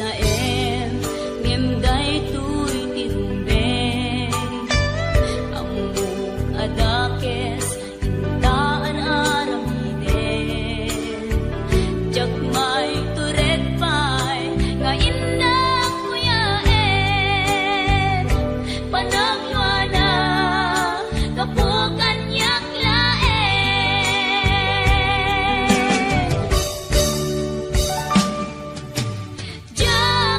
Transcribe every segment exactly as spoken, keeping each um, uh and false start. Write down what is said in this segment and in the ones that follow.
Laeng, ngem daytoy ti rumbeng. Ammok a dakes intaan aramiden. Diak maitured pay nga innak kuyaen. Panagluana, gapu kaniak laeng. Diak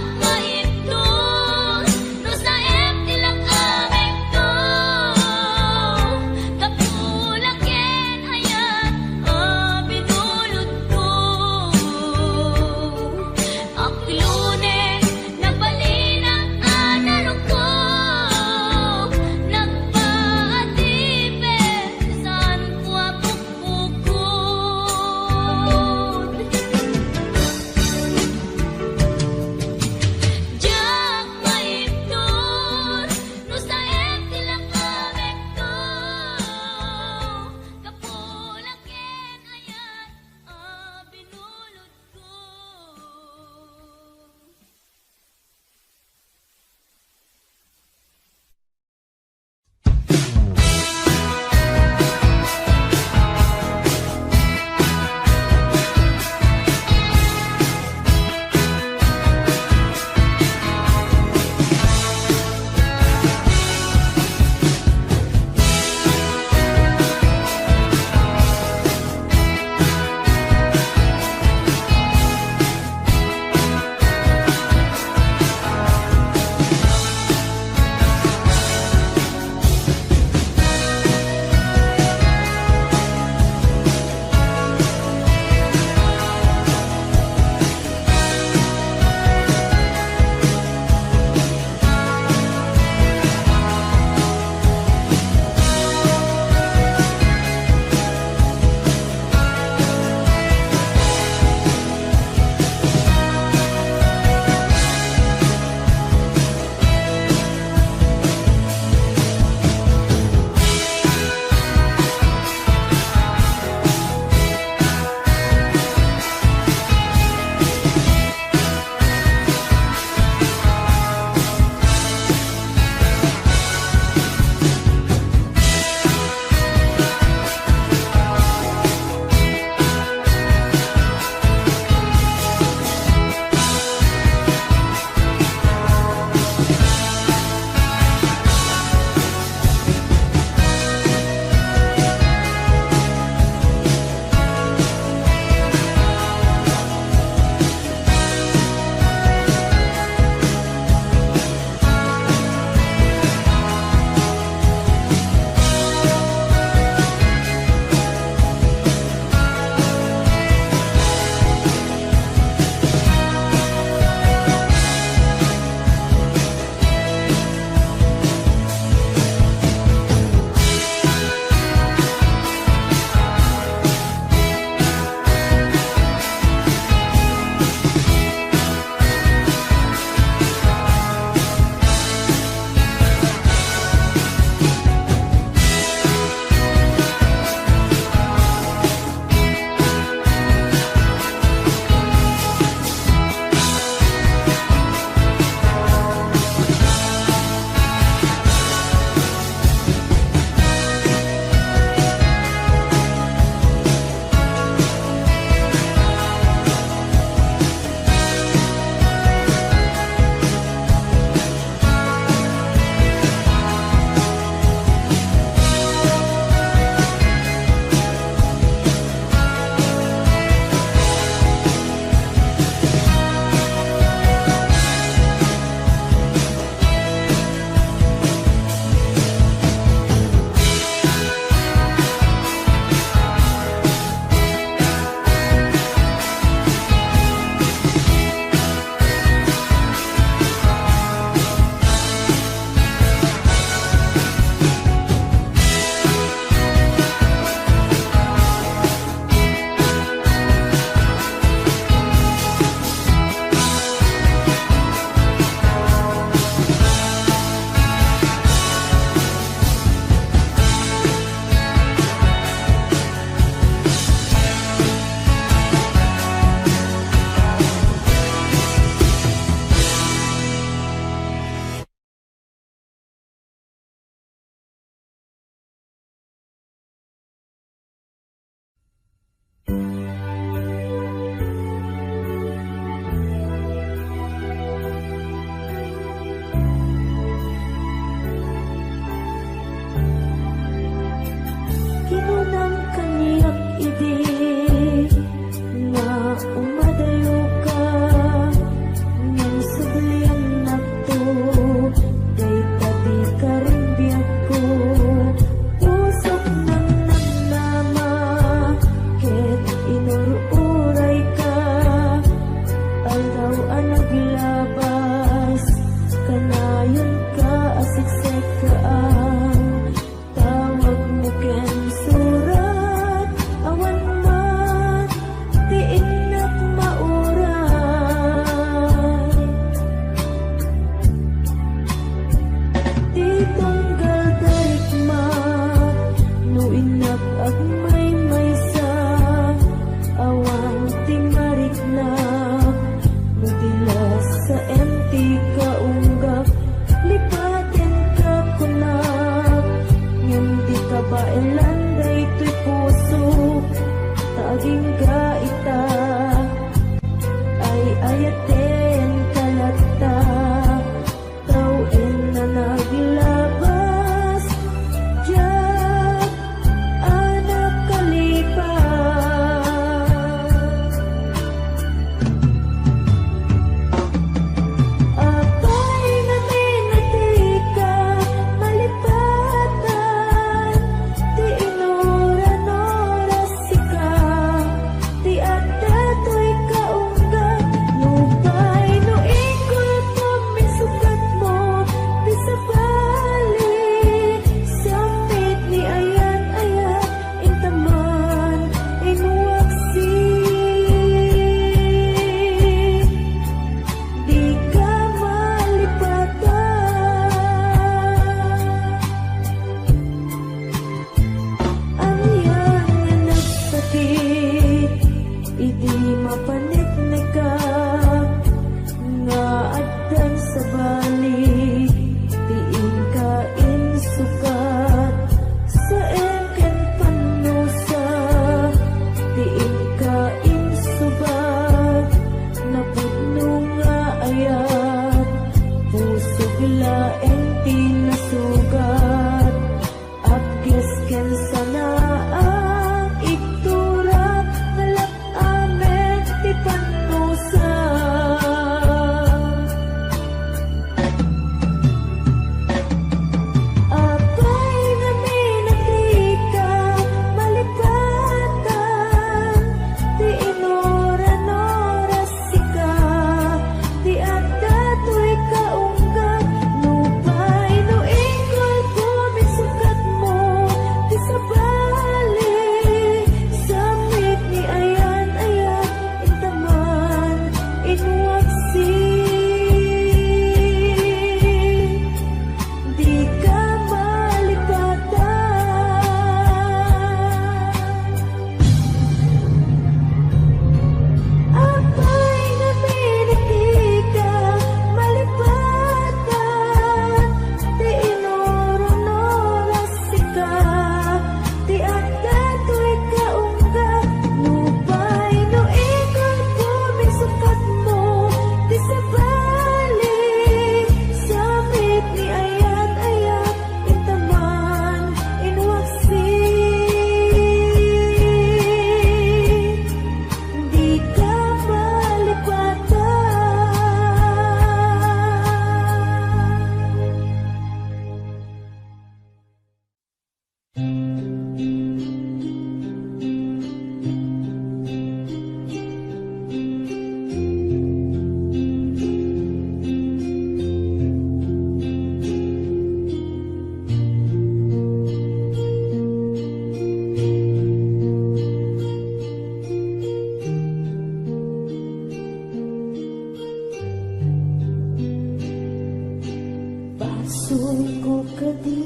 Basolko kadi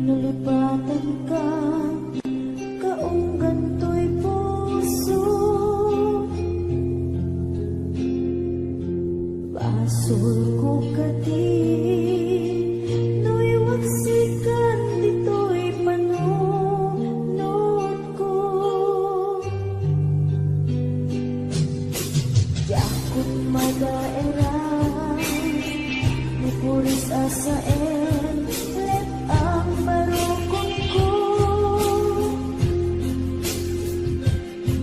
no lipatanka, kaunggan toy puso. Basolko kadi no iwaksikan ditoy panunotko. Diakon madaeran ni puris a saen, let-ang barukonko.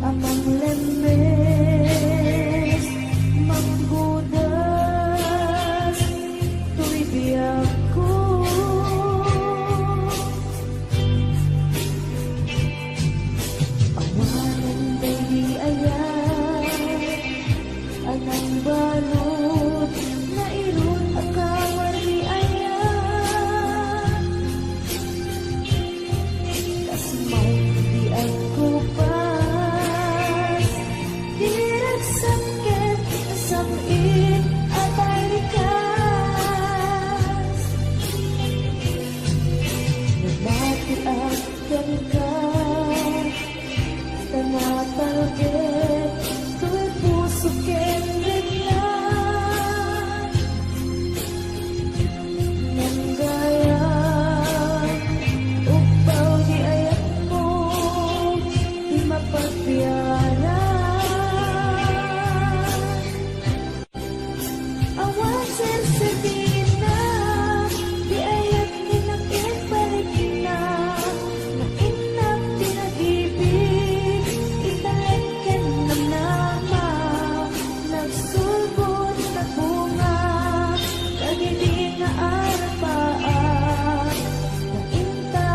Amang lemmes, manggudas toy biagko. Awanen daydi ayat a nangbalud, nairut a kawardi ayat. Kas maikdi agkupas, diragsak ket sam-it a tarikas. Namatiak kenka, ta natalged toy puso ken rikna. Ngem gayam, ugpaw di ayatmo, di mapagbiaran. Awan serserbienna, di ayat ni nakiparikna, nainnak ti nagibig, italek ken namnama, nagsulbod, nagbunga, dagidi nga arapaak, nainta,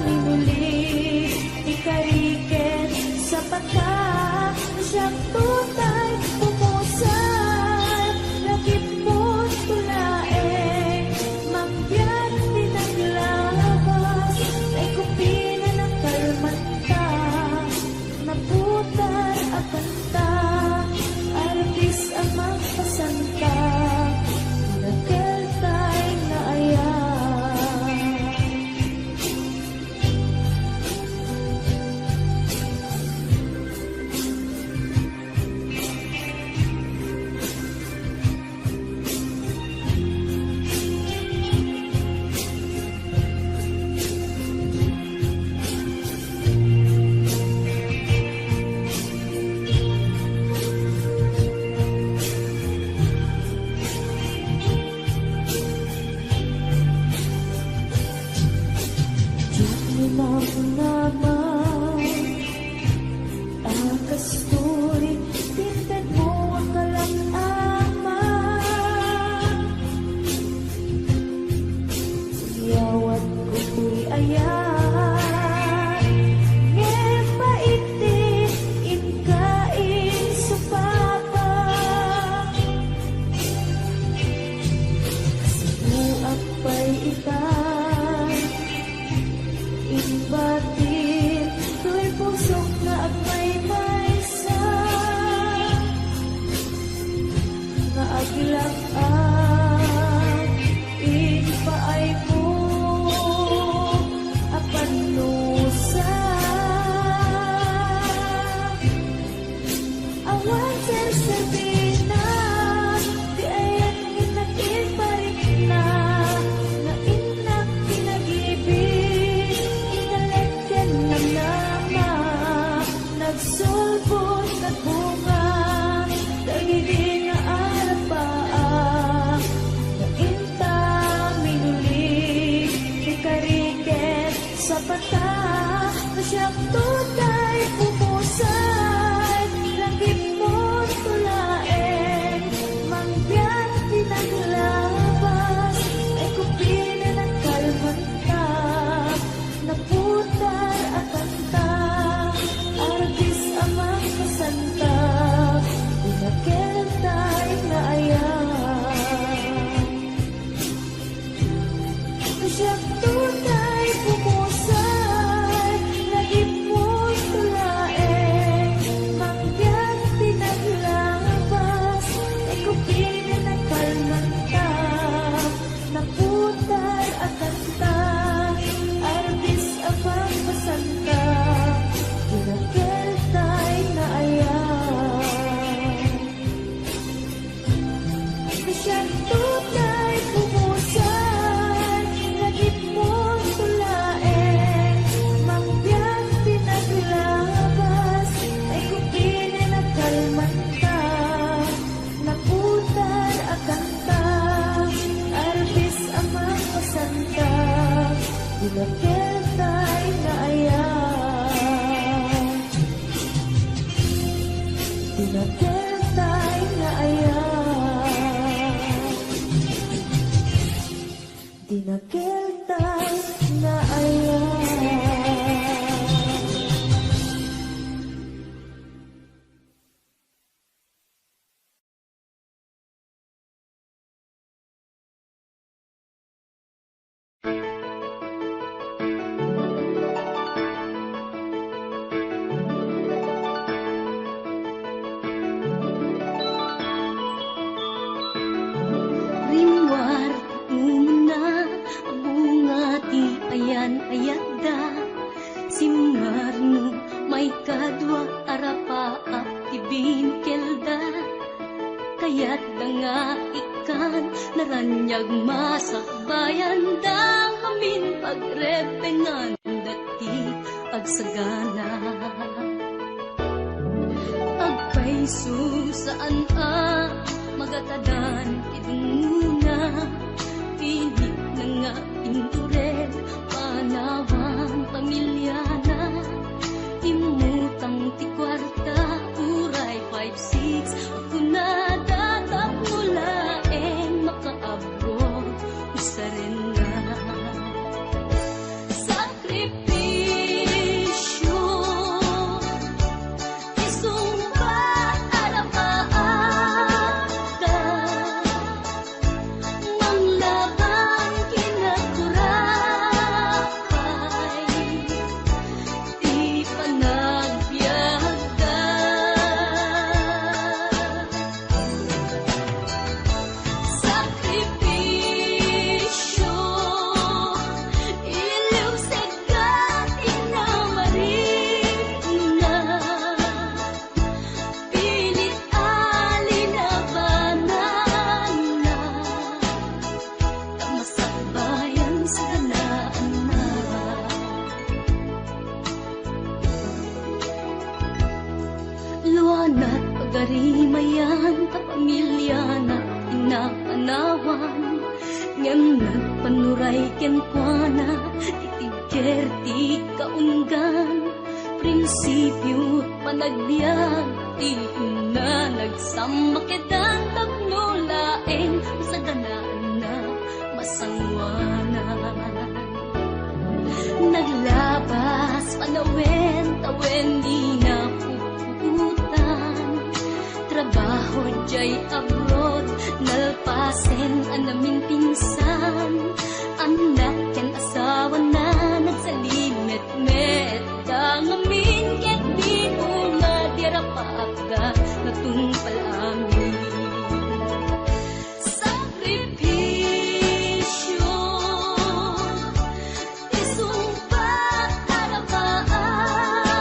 ninuli, ti kari ken sapata, siak tutay pumusay, lakip mo tulaeng, mangbiag ti naglabas, ay kupina ng kalmanta, naputar a kanta, artis a magpasanta, nakeltay nga ayat. Diak ni namnama a kasturi ti intedmo a kalang-ama. Yawatko toy ayat, ngem maitdi inka insupapa. Sibuak pay ita, imbatin toy pusok nga agmaymaysa. Nga aglak-ak impaaymo a pannusa. Awan serserbienna, ti ayat nga nakiparikna, nainnak ti nagibig, italek ken namnama, nagsulbod, nagbunga, dagidi nga arapaak. Kanto tay pumusay, nagipon to laeng, mangbiag ti naglabas, ay kupinen a kalmanta, naputar a kanta, arbis a mapasanta, dinakel tay nga ayat. Dinakel tay nga ayat. Dinakel tay nga ayat. Rimmuar ti umuna a bunga ti ayan-ayatda. Simmarno maikadua a rapaap ti binikelda. Kayatda nga ikkan, naraniag masakbayanda ngamin pagrebbenganda ti agsagana. Agpayso saan a magatadan ti dungngona, pinitna nga indurel, panawan pamiliana. Immutang ti kuarta, uray five six, kunada tapno laeng makaabot, usarenna. Sakripisio, isungbat a rapaapda, manglaban ken agturapay ti panagbiagda. Sakripisio, iliwsegda ti namarikna, pilit a linabananna, ta masakbayan saganaanna. Luanat pagarimayan ta pamiliana ti napanawan, ngem nagpanuray kenkuana ti tigger ti kaunggan. Prinsipio panagbiag ti inna, nagsammakedan tapno laeng saganaanna masangoanan. Naglabas panawen-tawen, dina puputan. Trabaho diay abroad, nalpasen a naminpinsan. Annak ken asawana, nagsalimetmet da ngamin ket di bunga ti rapaapda natungpal amin. Sakripisio, isungbat a rapaapda,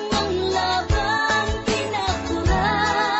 manglaban ti nakurapay.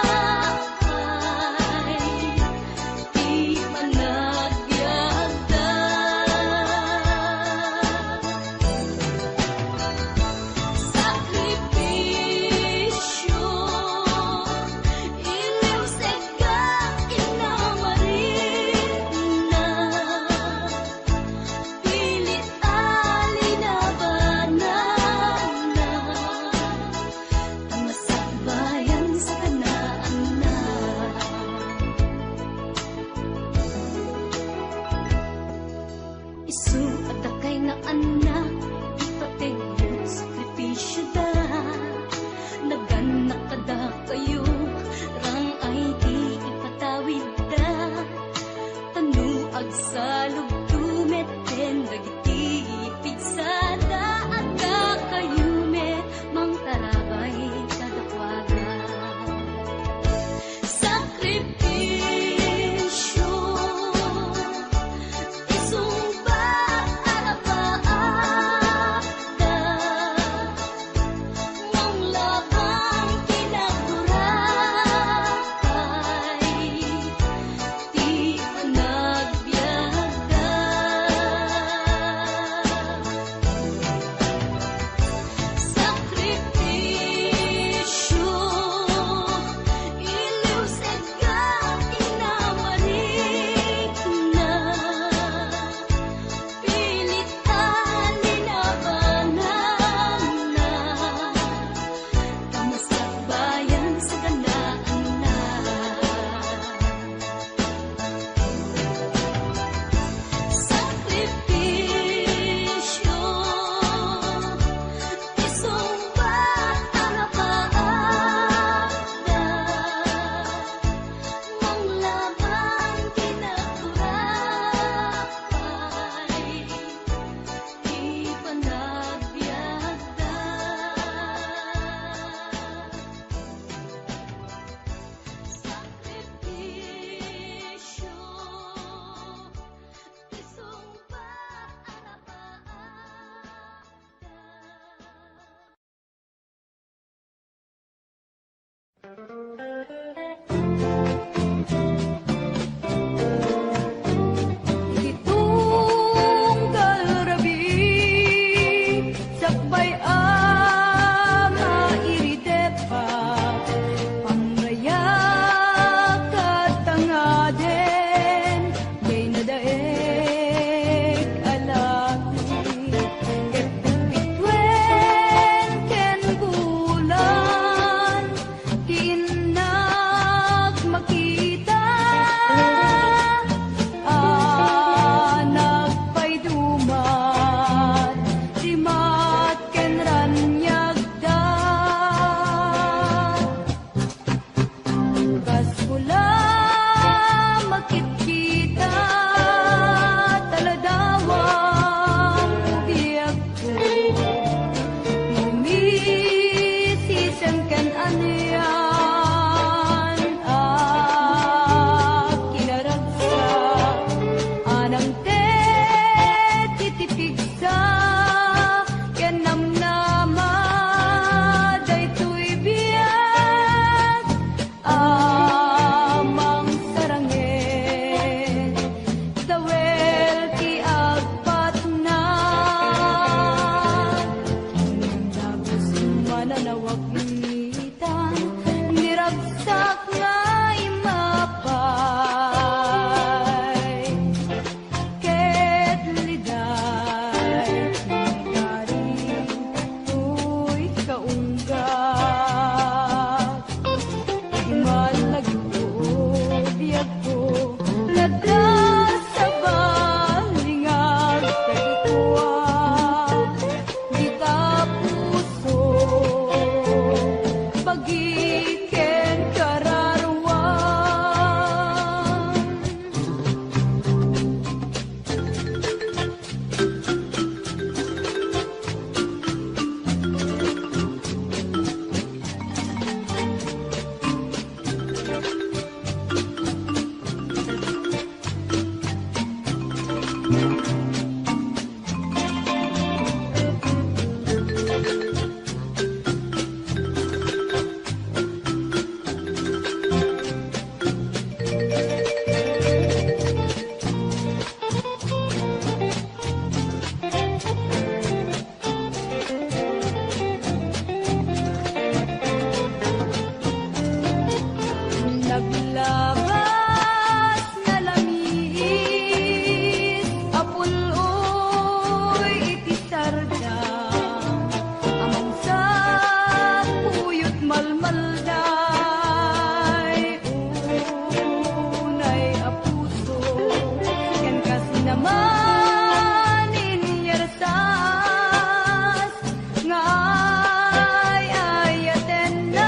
Wala makitkita, taladawang biagko. Ngumisisem ken anian a kinaragsak, anang te ti tipigsa ken namnama daytoy biag. Amang sarangit, dawel ti agpatna. Dagus mananawag itan, niragsak nga immapay. Ket liday, nagari toy kaunggat. Idi malagipko, biagko, nadda sa balingag, kadikua, dita puso, bagi ken kararuan. Naglabas nga lamiis a pul-oy iti sarda, amangsak kuyot malmalday, unay a puso, ken kas naman inyarsa nga ay-ayatenna,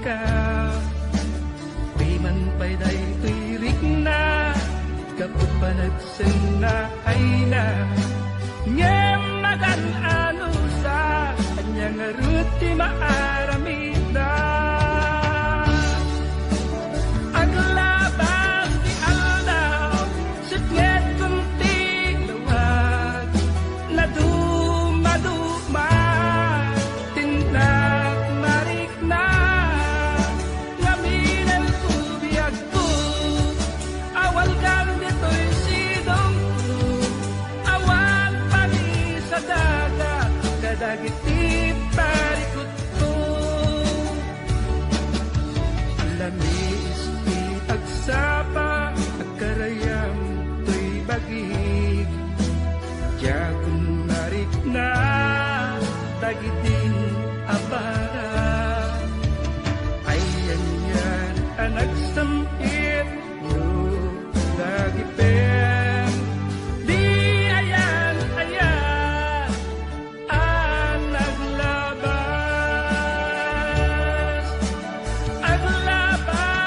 ka. Piman pay daytoy rikna, gapu panagsenna ayna. Ngem magan-anusa, ania ngarud ti maaramidna? Aglabas ti aldaw, sipngetkon ti lawag, nadumaduma ti nagmarikna. Ngamin, biagko, awalgan ditoy sidongko, awan pangisadaga kadagiti parikutko. Alamis ti agsapa, agkarayam toy bagik. Diakon marikna dagiti abara. Ayan-yan a nagsempit no dagipem. Di ayan-ayan a naglabas. Aglabas.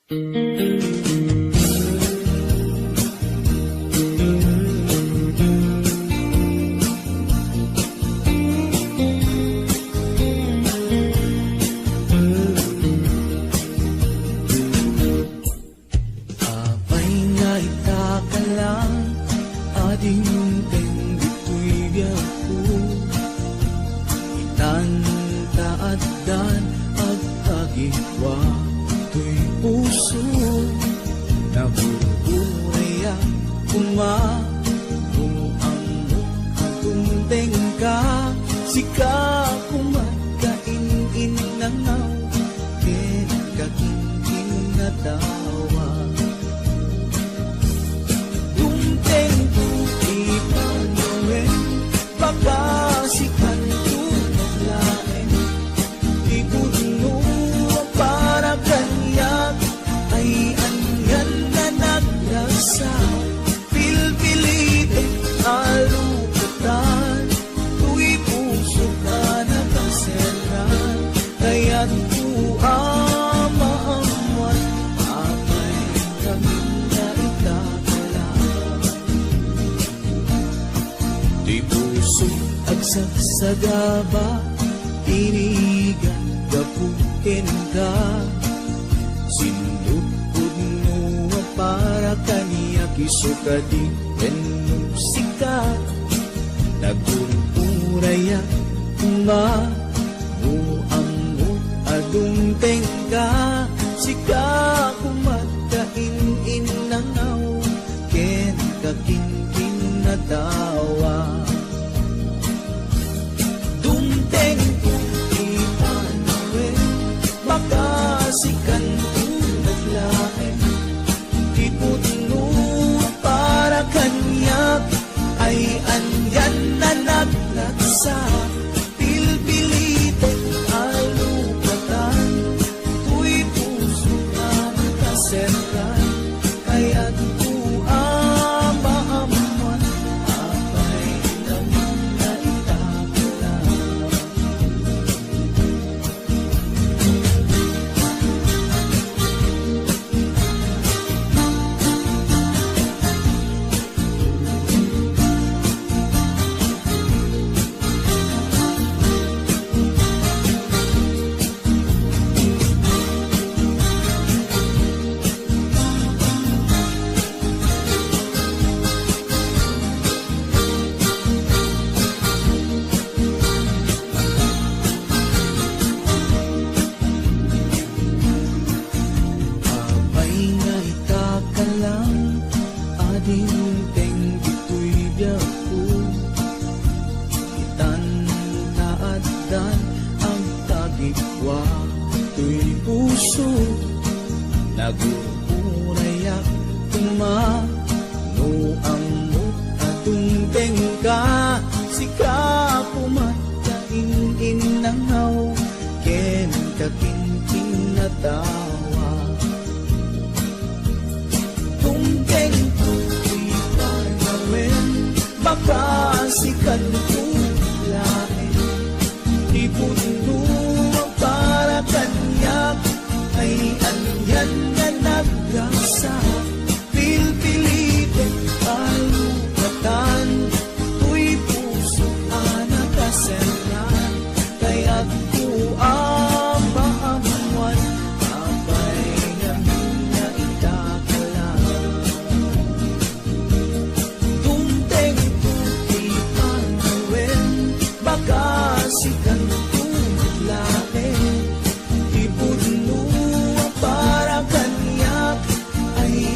Apay nga ita ka lang, ading unteng ditoy biagko. Itan ta addan agtagikua toy puso. Nagurgurayak koma no ammok a dumtengka. Sika koma ta in-innangaw ken kakinkinatawa. Dumtengko, Ipanawen, baka sikanto met laeng ti pudno para kaniak. Ay anian a nagragsak, pilpilitek a lupatan, toy pusok a nakaserrang. Kayatko a maammuan, apay ngamin nga ita ka lang. Ti puso agsagsagaba, tinigan gapu kenka. Sindutpudno a para kaniak, isu kadi wenno sika. Nagurgurayak koma no ammok a dumtengka. Sika koma ta in-innangaw ken kakinkinatawa. Dumtengko, Ipanawen, baka sikanto met laeng ti pudno para kaniak. Ay anian a nagragsak, pilpilitek a lupatan, toy pusok a nakaserrang. Kayatko a maammuan, apay ngamin nga ita ka lang. Apay nga ita ka lang, ading unteng ditoy biagko. Itan ta addan agtagikua toy puso. Nagurgurayak koma no ammok a dumtengka. Sika koma ta in-innangaw ken kakinkinatawa. Dumtengko, Ipanawen, baka sikanto laeng ti pudno a para kaniak. Ay anian nga nagragsak, pilpilitek a lupatan, toy puso a nakaserrang. Kayatko a maammuan, apay ngamin nga ita ka lang. Dumtengko, Ipanawen, baka sikanto met laeng ti pudno a para kaniak. Ay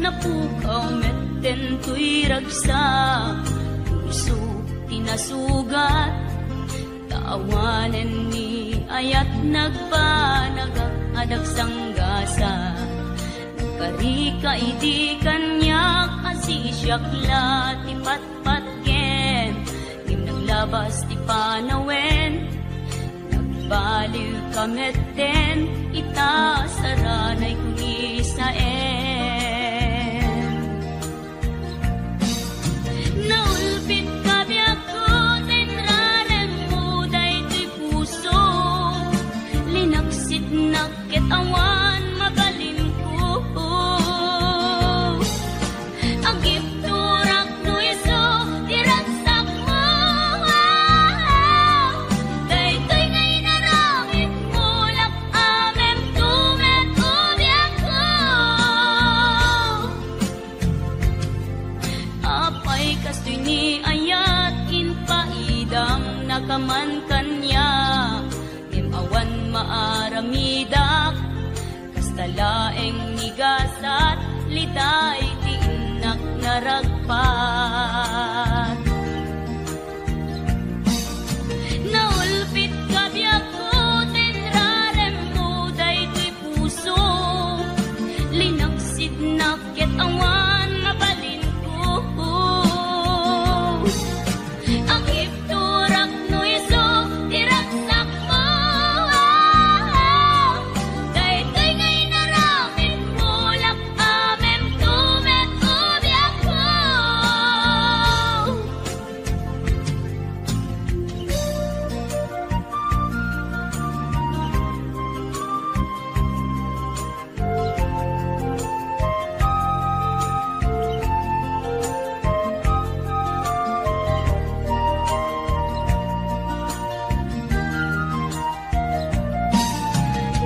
Napukaw metten toy ragsak, puso ti nasugat, ta awanen ni ayat nagbanagak a dagsanggasat. Nagkarika idi kaniak a sisiak la ti patpatgen, ngem naglabas ti panawen. Nagbaliwka metten ita, saranay kunisaen. Naulpitka biagko ta inraremmo daytoy puso. Linaksitnak ket awan mabalinko. Agibturak no isu ti ragsakmo. Daytoy nga inaramidmo, lak-amemto met ubiakko. Apay kastoy ni ayat, impaidamnaka man kaniak, ngem awan maaramidak. Kasta laeng ni gasat, liday ti innak nga ragpat. Naulpitka biagko ta inraremmo daytoy puso. Linaksidnak ket awan mabalinko. Agibturak no isu ti ragsakmo. Daytoy nga inaramidmo, lak-amemto met ubiakko.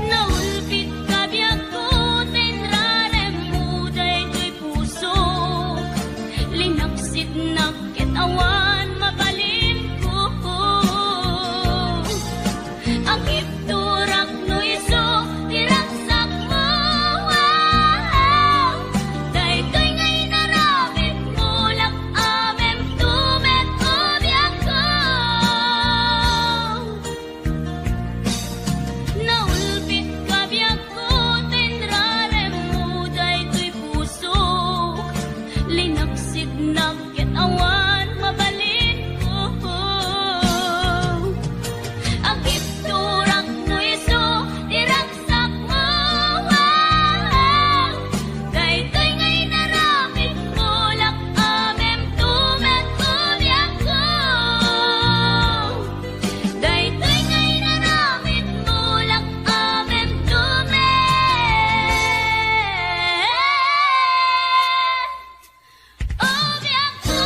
Naulpitka biagko ta inraremmo daytoy puso. Linaksidnak ket awan mabalinko. Agibturak no isu ti ragsakmo. Daytoy nga inaramidmo, lak-amemto met ubiakko. Naulpitka biagko ta inraremmo daytoy puso. Linaksidnak ket awan mabalinko. Agibturak no isu ti ragsakmo. Daytoy nga inaramidmo, lak-amemto met ubiakko. Daytoy nga inaramidmo, lak-amemto met ubiakko.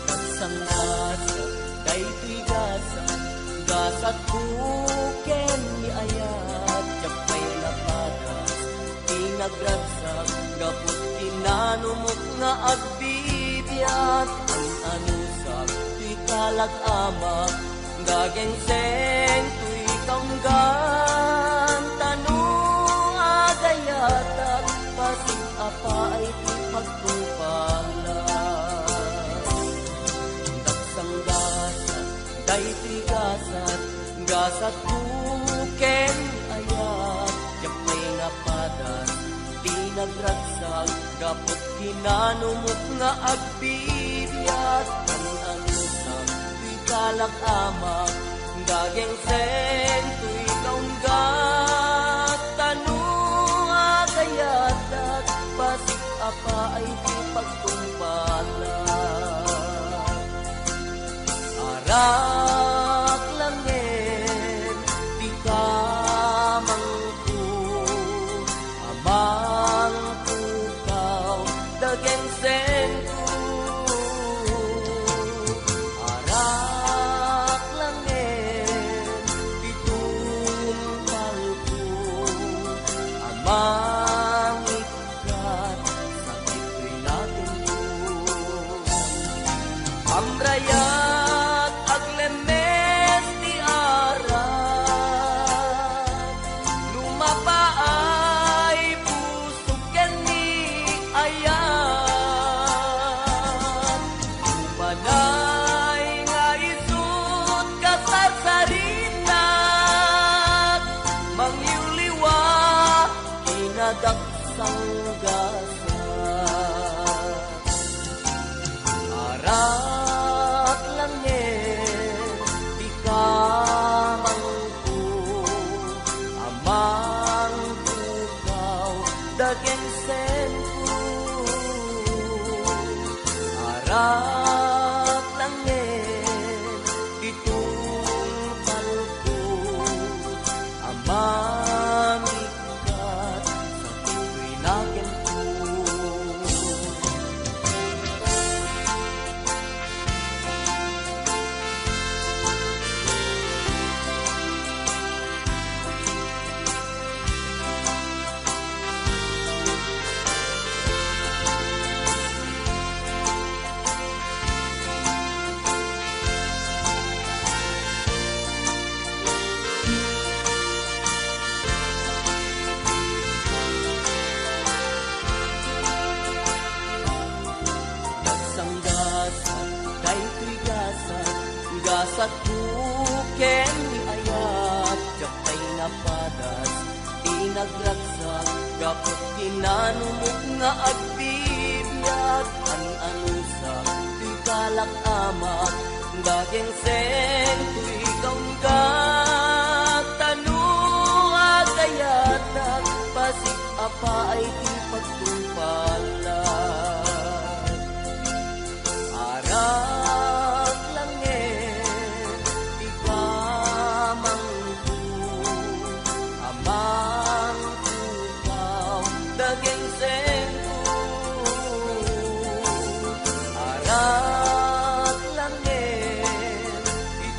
Nagsanggasat daytoy gasat, gasatko ken ni ayat, diak pay napadas ti nagragsak gapu ti nanumok nga agbibiag. An-anusak ti kalak-amak, gagengseng toy kaunggan, ta no agayatak, pasig a paay ti pagtungpalak. Nagsanggasat daytoy gasat, gasatko ken ayat, diak pay napadas ti nagragsak gapu ti nanumok nga agbibiag. An-anusak ti kalak-amak, gagengseng toy kaunggat, ta no agayatak, pasig a paay ti pagtungpalak. Arak laeng ti kamangko, amangko kaw, dagengsengko. Arak laeng Sanggasat. Arak langit ti kamangko, a mangpukaw daging sengko. Arak langit ti tungpalko, a mangikkat sakit ti nakenko. Nagsanggasat daytoy gasat, gasatko ken ni ayat, diak pay napadas ti nagragsak, gapu ti nanumok nga agbibiag, an-anusak ti kalak amak, daging sengko ikaw ni gatano, agayatak, pasig-apaay ti pagtungpalak. Arak langit ti kamangko, a mangpukaw daging sengko. Arak langit ti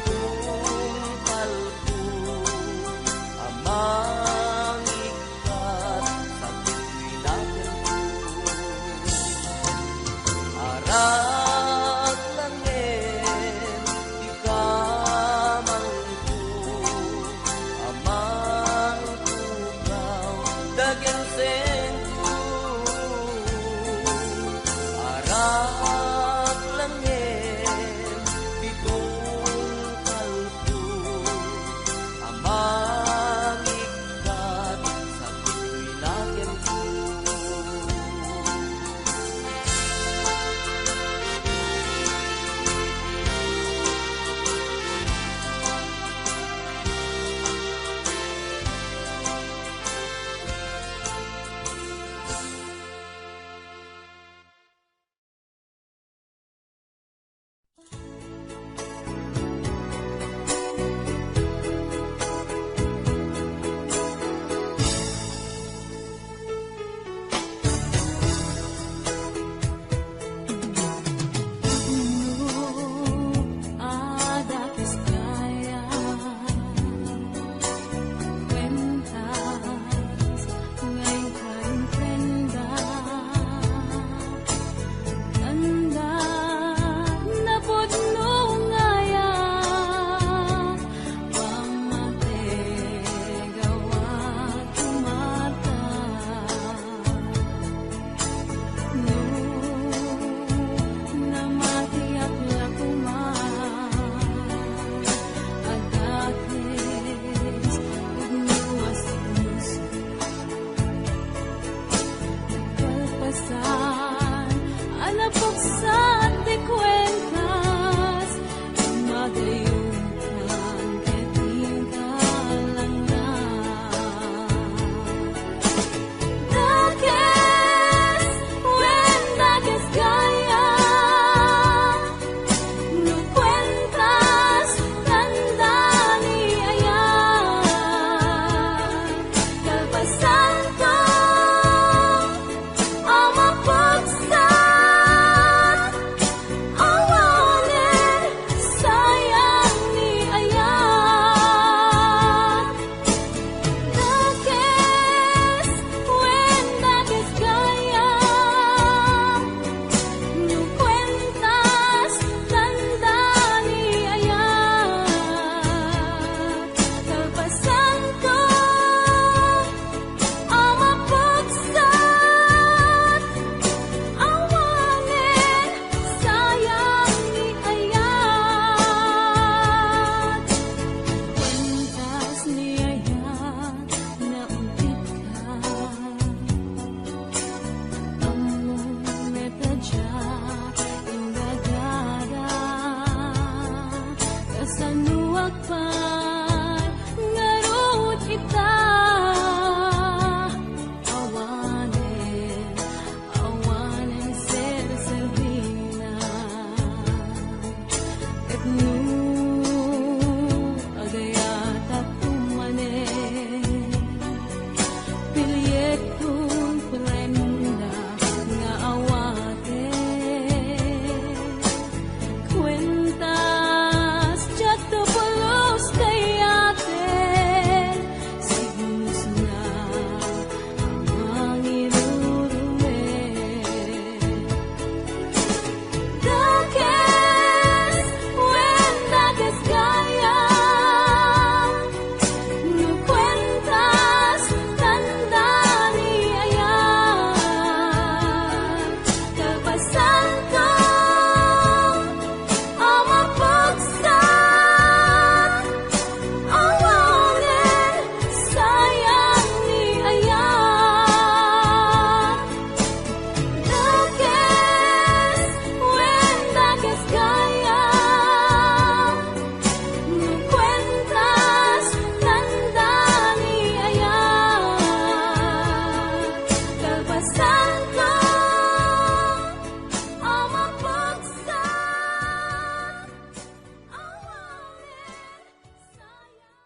Pay ngarud ita, awanen, awanen serserbina. Ket no agayatakto manen, pilietkon prenda nga awaten. Kuentas, diakto pulos kayaten, sigmusna a mangirurumek. Dakes, wen dakes gayam, no kuentas, tanda ni ayat, kalpasanto a mapagsa, awanen sayang ni ayat. Dakes, wen dakes gayam, no kuentas, tanda ni ayat, kalpasanto a mapagsa, awanen sayang.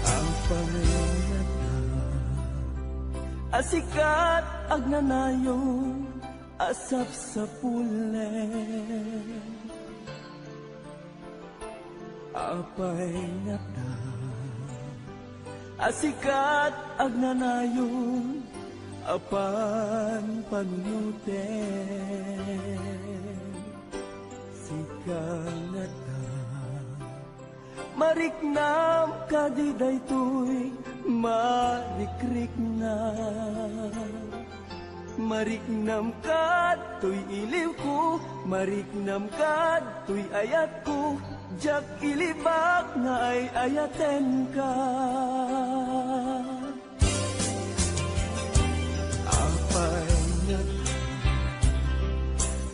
Apay ngata a sika ti agnanayon a sapsapulen? Apay ngata a sika ti agnanayon a panpanunuten? Sika ngata, mariknam kadi daytoy marikrikna? Mariknam kadtoy iliwko, mariknam kadtoy ayatko, diak ilibak nga ay-ayatenka. Apay ngata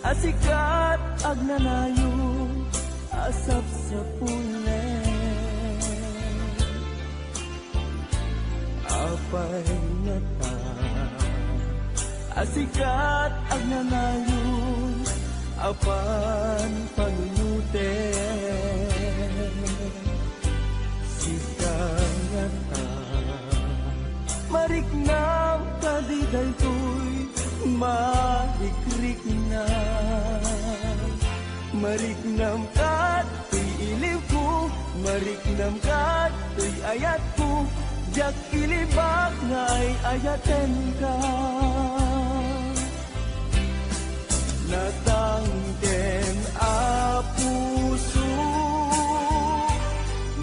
a sika ti agnanayon a sapsapulen? Apay ngata a sika ti agnanayon a panpanunuten? Sika ngata, mariknam kadi daytoy marikrikna? Mariknam kadtoy iliwko, mariknam kadtoy ayatko, diak ilibak nga ay-ayatenka. Natangken a puso,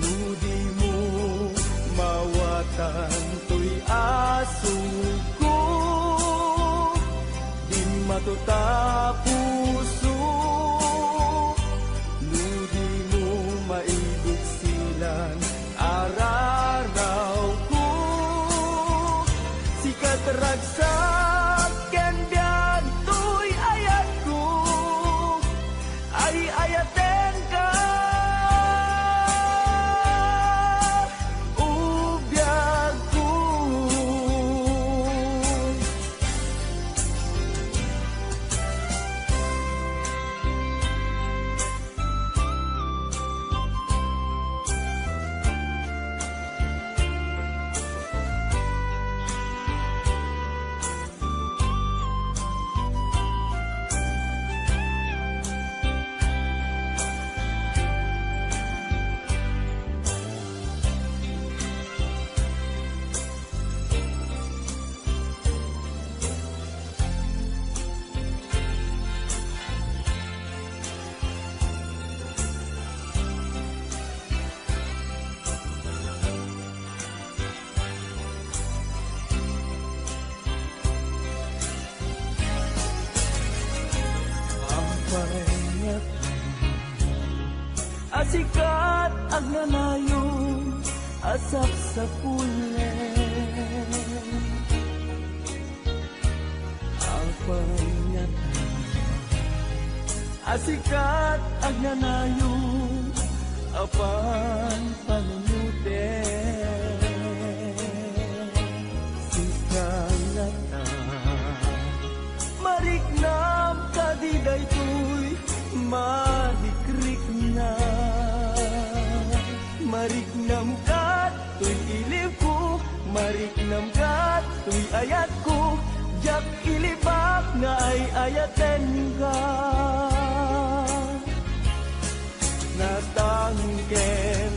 no dimo mawatan toy asugko. Dimmato ta puso, no dimo maibuksilan a rarawko. Sika ti ragsak ken biag toy ayatko, ay-ayatenka, o biagko. Sikat agnanayon a sapsapulen. Apan ngata, a sikat agnanayon a panpanunuten. Sika ngata, mariknam kadi daytoy marikrikna. Mariknam kat toy iliwko, mariknam kat toy ayatko, diak ilibak nga ay-ayatenka. Natangken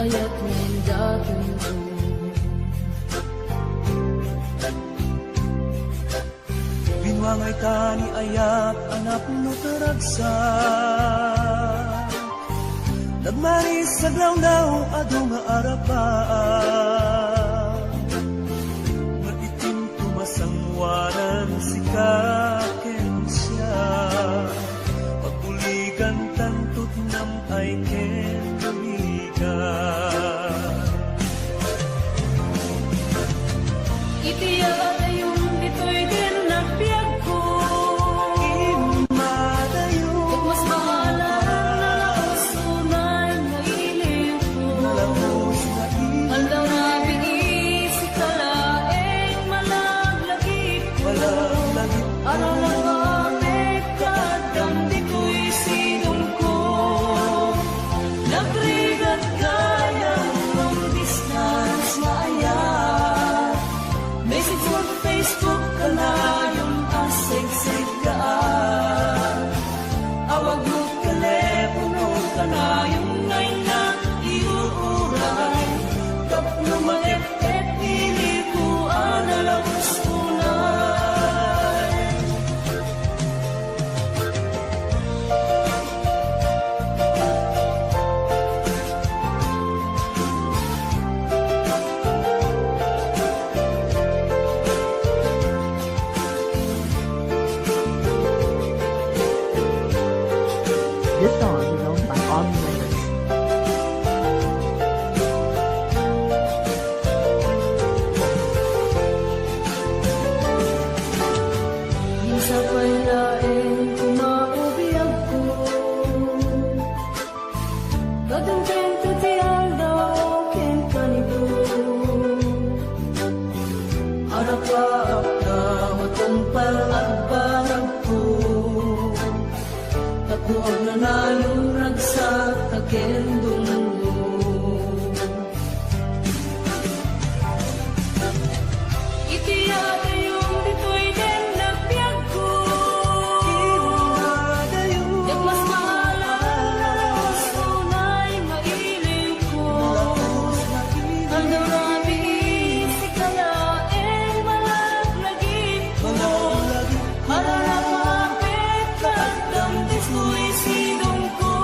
Ayat nga indaton ko. Binuangay ta ni ayat a napno ti ragsak. Nagmaris aglawlaw adu nga arapaan. Nga itim tumasanguanan sika ken siya. Pagbuligan tanto ti nam-ay ken buligan. Iti adayom ditoy ken nagbiagko. Immadayo. Ket mas maala a nalaus unay nga iliwko. Nalaus nga iliwko. Aldaw rabii sika laeng malaglagipko. Malaglagipko. Aralabapek Kaddam ditoy sidongko, nagrigat gayam long distance nga ayat. Message mo Facebook kanayon a segseggaan. Awag mo telepono kanayon nga innak iuray. Tapno maep-ep iliko a nalaus unay. This song is owned by Omni Records. Sapay laeng kumao biagko. Kaduntengto ti aldaw ken kanito. Arapaapna matungpal agbaragko. Tapno agnanayon ragsak ta ken dumngog. Iti adayom ditoy ken nagbiagko. Iti adayom. Ket mas maala a nalaus unay nga iliwko. Nalaus nga iliwko. Aldaw rabii sika laeng malaglagipko. Malaglagipko. Aralabapek Kaddam ditoy sidongko.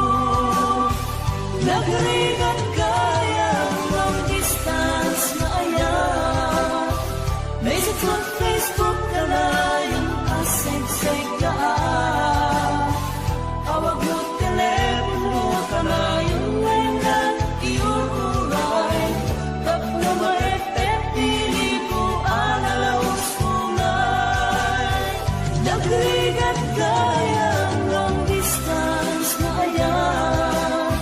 Nagrigat gayam long distance nga ayat. Message mo Facebook kanayon a segseggaan. Awag mo telepono kanayon nga innak iuray. Tapno maep-ep iliko a nalaus unay. Nagrigat gayam long distance nga ayat.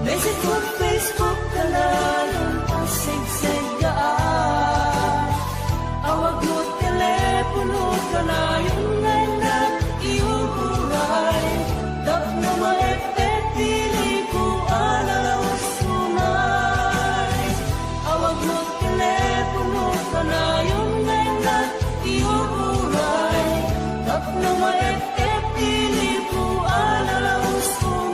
Message mo Facebook kanayon a segseggaan. Awag mo telepono kanayon nga innak iuray. Tapno maep-ep iliko a nalaus unay. Awag mo telepono kanayon nga innak iuray. Tapno maep-ep iliko a nalaus unay.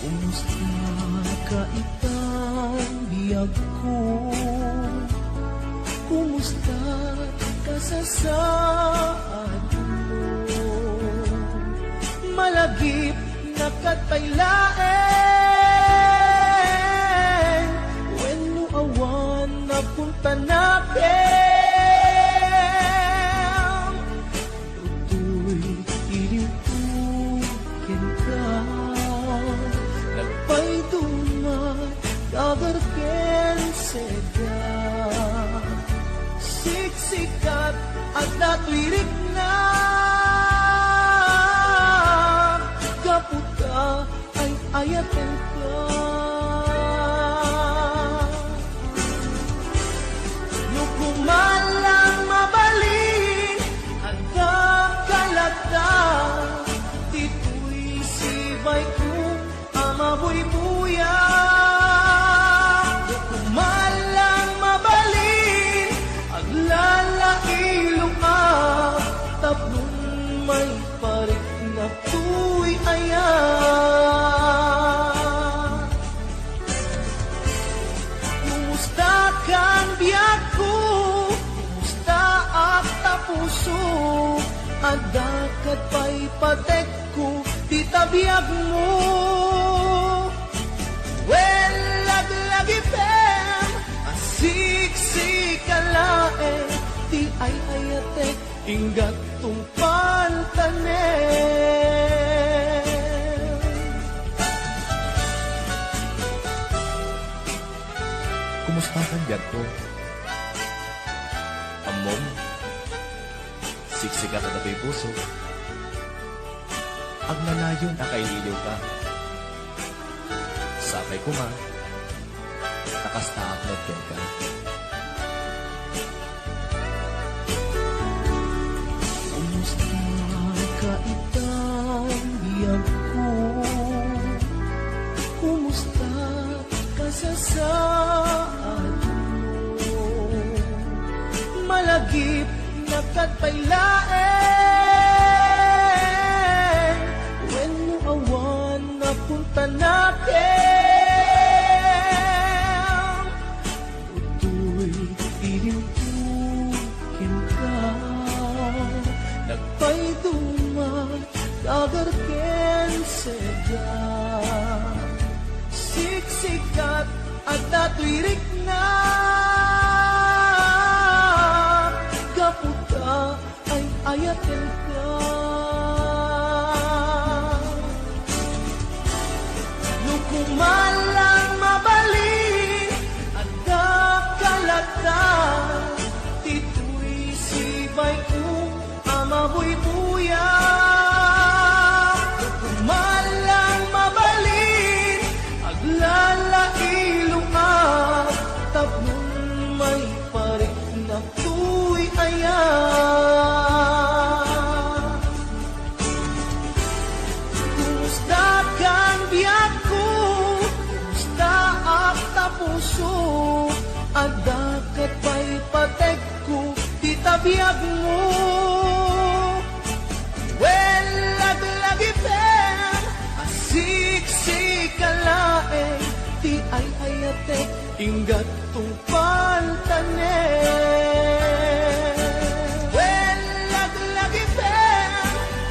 Kumusta ka, itang biag ko? Kumusta ka sa saad mo? Malagip na kat pay laeng wen Punta nakem, toy iliwko kenka. Nagpayduma, dagar ken sega. Siksikat, adda toy rikna. Gapu ta ay-ayatenka. No kumalang mabalin, adda kalata, ditoy sibayko a mabuybuya. No kumalang mabalin, aglalailo a tapno may parik na toy aya. Kumusta kan biagko? Kumusta ak ta puso? Adda ket pay patekko dita biagmo. Wen, laglagipem a siksika laeng ti ay-ayatek. Inggat tungpal tanem. Kumusta kan biagko? Ammom, siksikat a datoy puso. Agnanayon a kailiwka. Sapay koma, ta kasta ak met kenka. Kumusta ka itan biagko? Kumusta kasasaadmo? Malagip na ket pay laeng wenno awan napunta nakem. Toy iliwko kenka, nagpayduma, dagar ken sega. Siksikat, adda toy rikna. Gapu ta ay-ayatenka. No kumalang mabalin, adda kalata, ditoy sibayko a mabuybuya. No kumalang mabalin, aglalailo ak tapno may parik na toy aya. Kumusta kan biagko? Kumusta ak ta puso? Adda ket pay patekko dita biagmo. Wen, laglagipem a siksika laeng ti ay-ayatek. Inggat tungpal tanem. Wen, laglagipem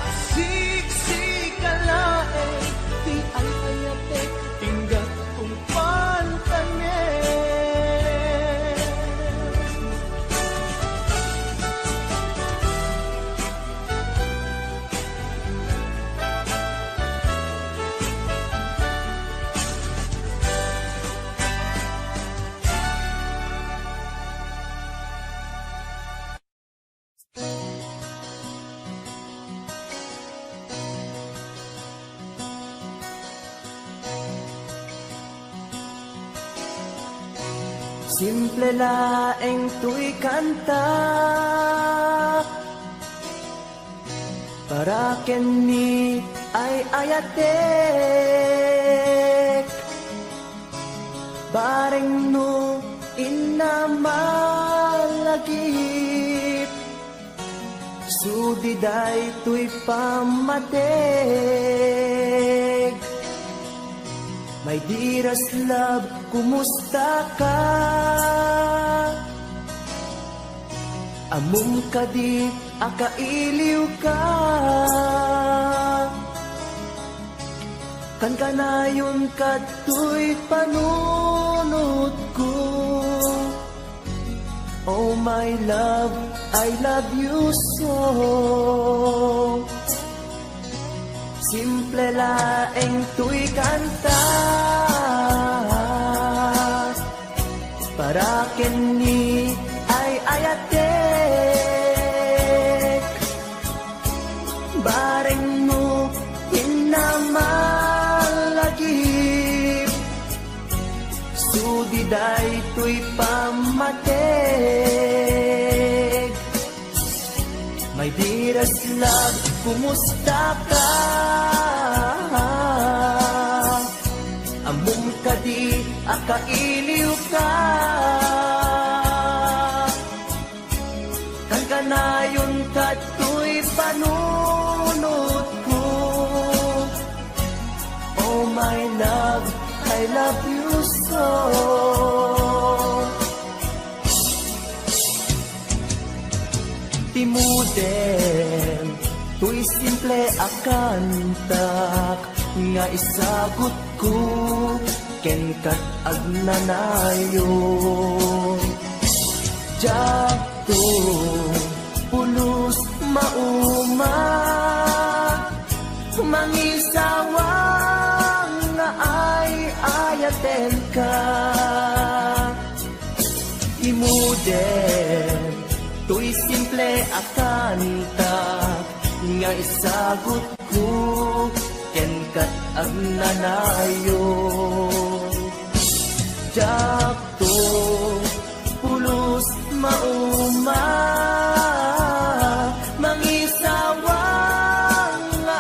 a siksika laeng ti ay-ayatek. Inggat tungpal tanem. Simple laeng toy kanta. Para ken ni ay-ayatek, bareng no inna malagip, sudi daytoy pammateg. My dearest love, kumusta ka? Ammom kadi a kailiwka? Kankanayon kadtoy panunotko. My love, I love you so. Simple laeng toy kanta para ken ni ay-ayatek. Bareng no innamalagip, sudi daytoy pammateg. My dearest love, kumusta ka? Ammom kadi a kailiw ka? Kankanayon kadtoy panunotko. Oh my love, I love you so. Timuden toy simple a kantak nga isagutko kenka agnanayon. Diakto pulos mauma, mangisawang nga ay-ayatenka. Timuden toy simple a kanta nga isagutko kenka agnanayon. Diakto pulos mauma, mangisawang nga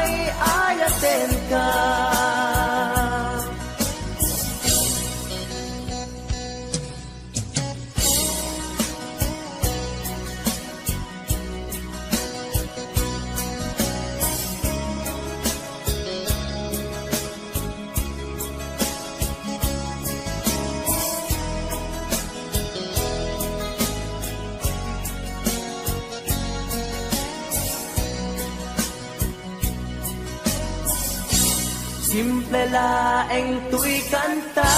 ay-ayatenka. Simple laeng toy kanta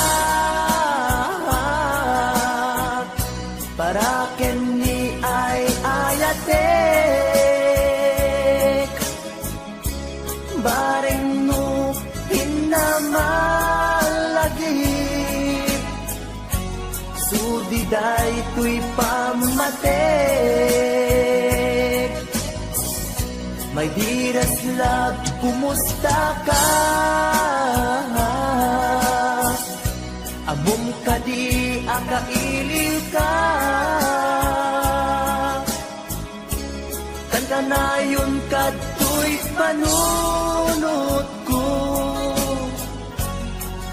para ken ni ay-ayatek. Bareng no innamalagip, sudi daytoy pammateg. My dearest love, kumusta ka? Ammom kadi a kailiw ka? Kankanayon kadtoy panunotko.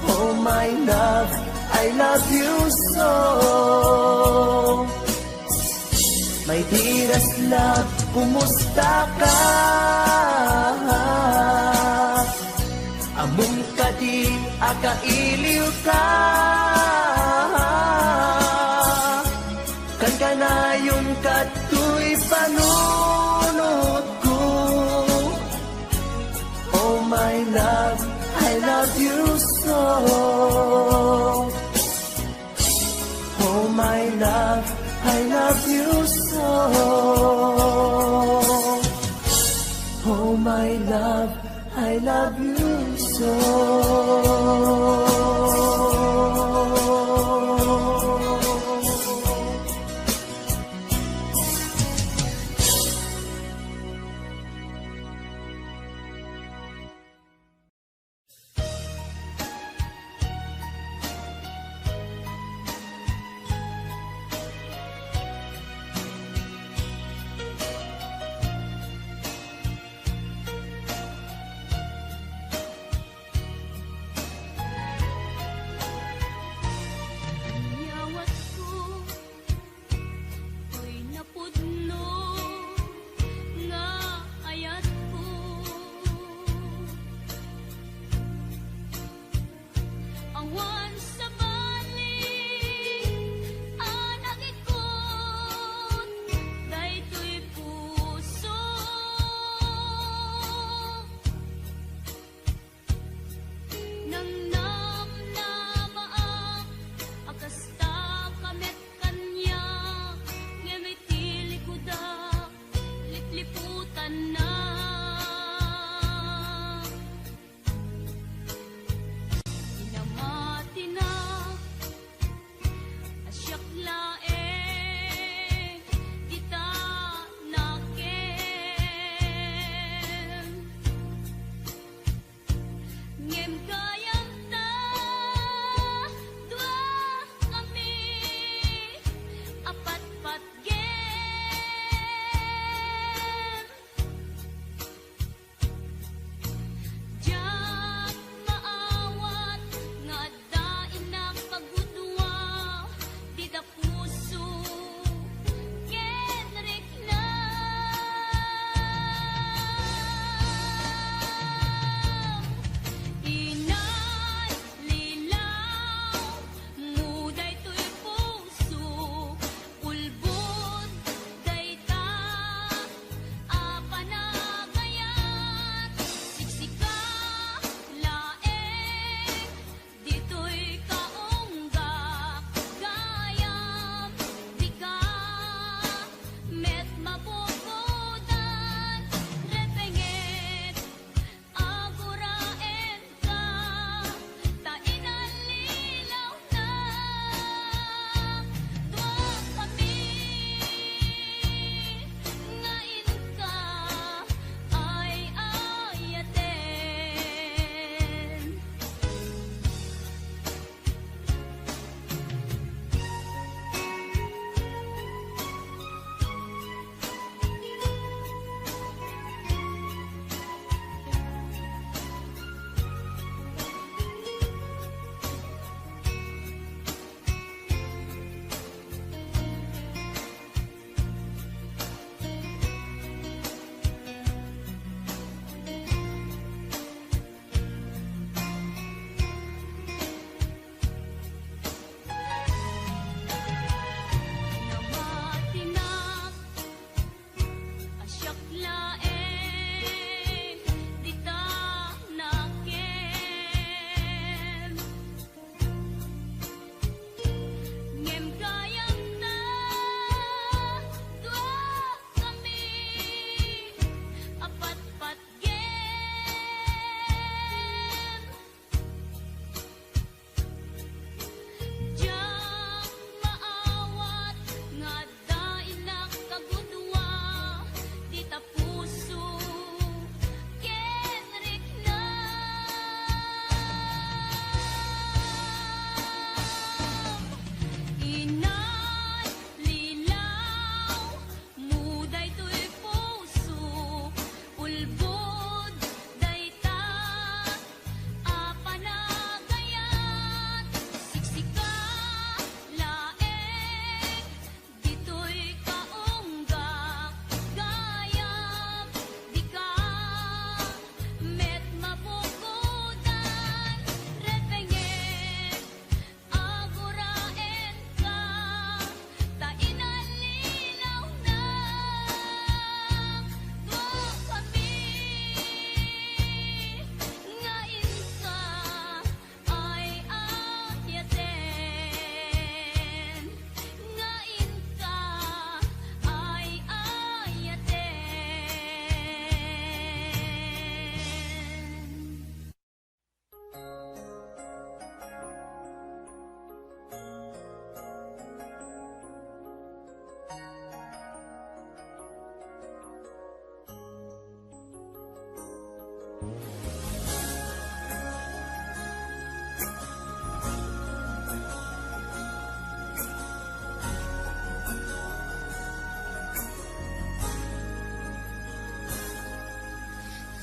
Oh my love, I love you so. My dearest love, kumusta ka? Ammom kadi a kailiw ka? Kankanayon kadtoy panunotko. Oh my love, I love you so. Oh my love, I love you so. Oh my love, I love you so.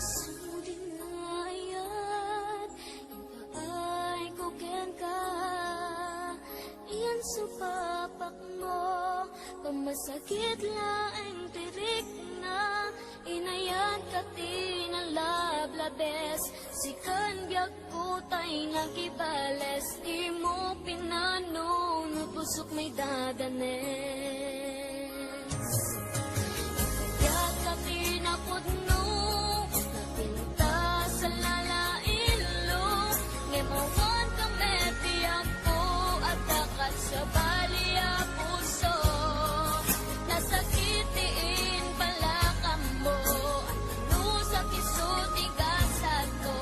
Sudi nga ayat, impaay ko kenka. Iyan supapak mo, pamasakit laeng tirikna. Inayat ka ti nalablabes, sikan biag Kutay nga kibales, imo pinanunot, pusok maidadanes. Kayat ka pinapudno, napintas a lalailo, ngem awan ka met ti ammo, adda ket sabali a puso. Nasakit ti imbalakam mo, anusa ti sutigasat ko,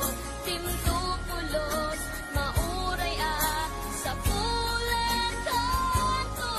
timto pulos, mauray a sapulan tanto.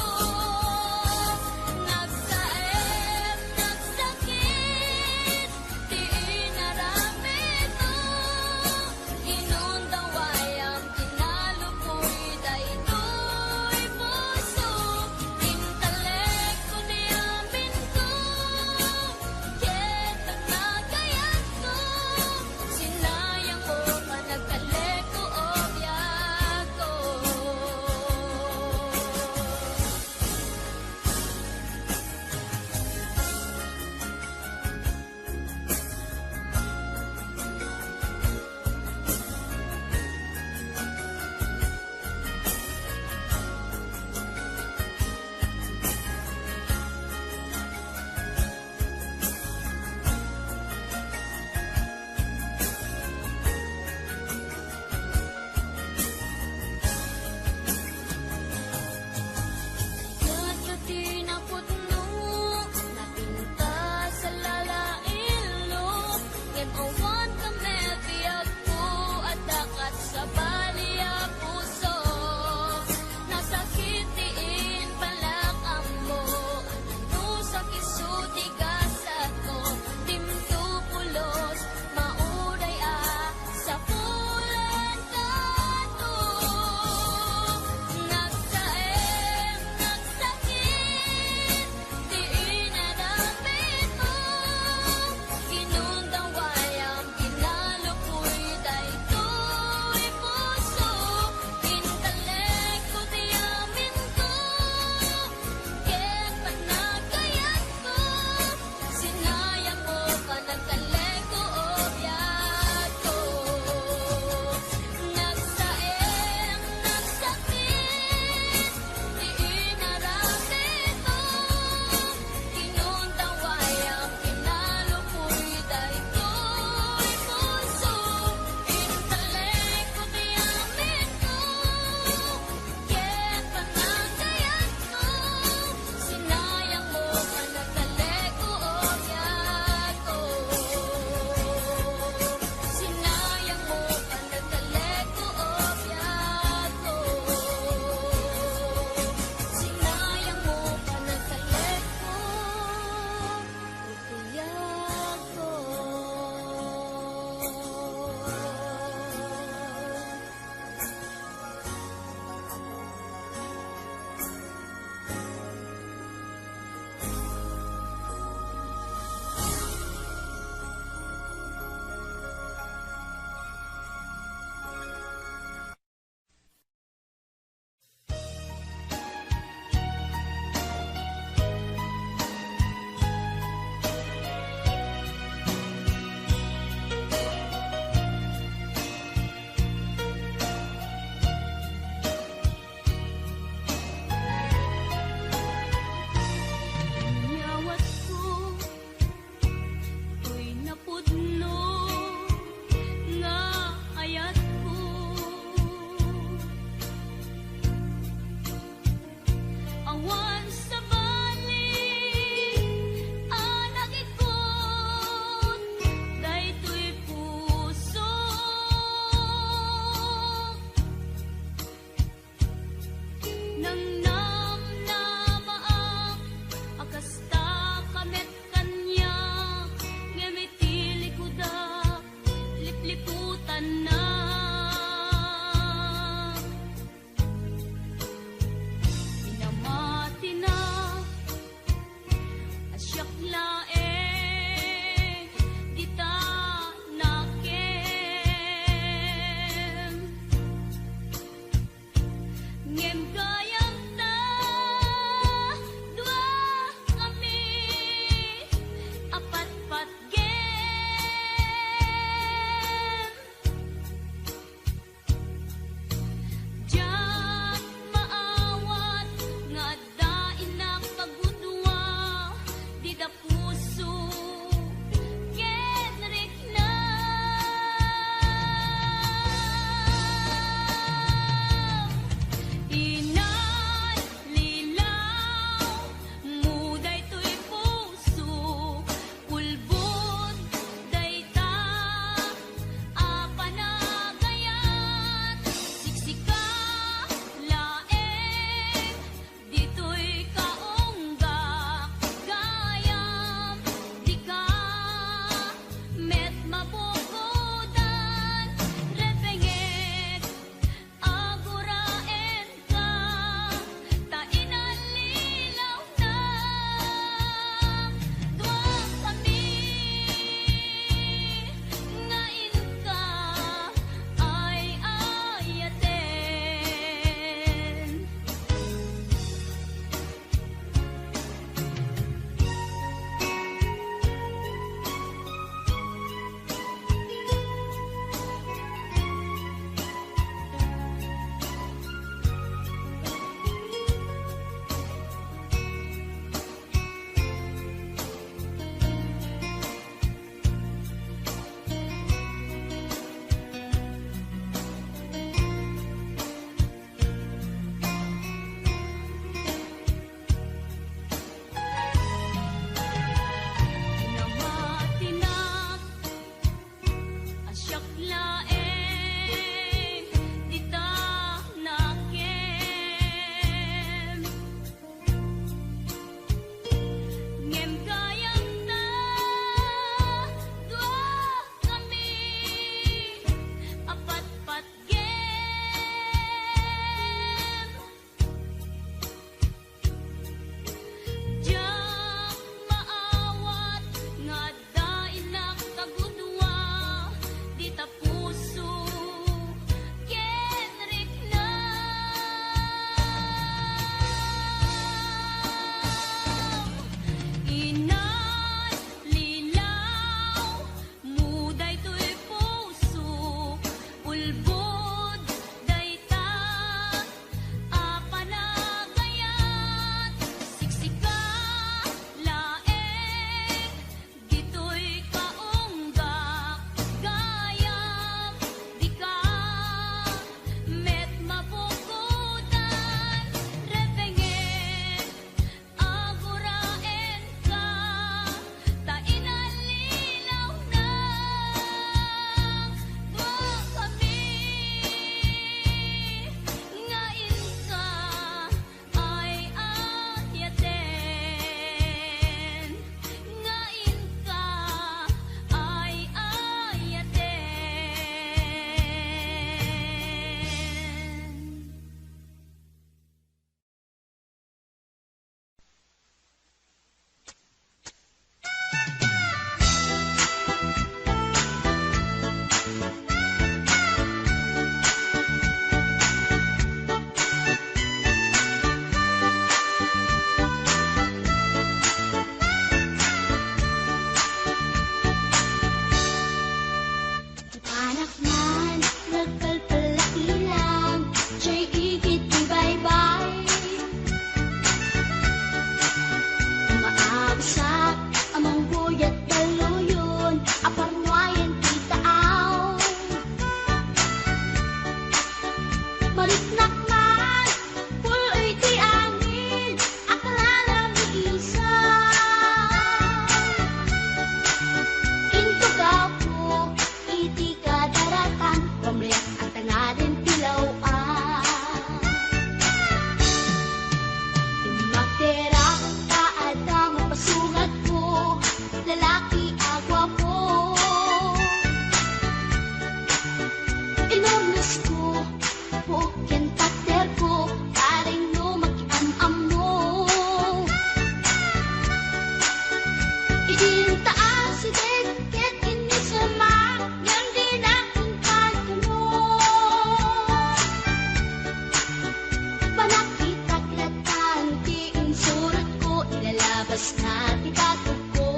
Suratko, ilalabas na ti tatogko.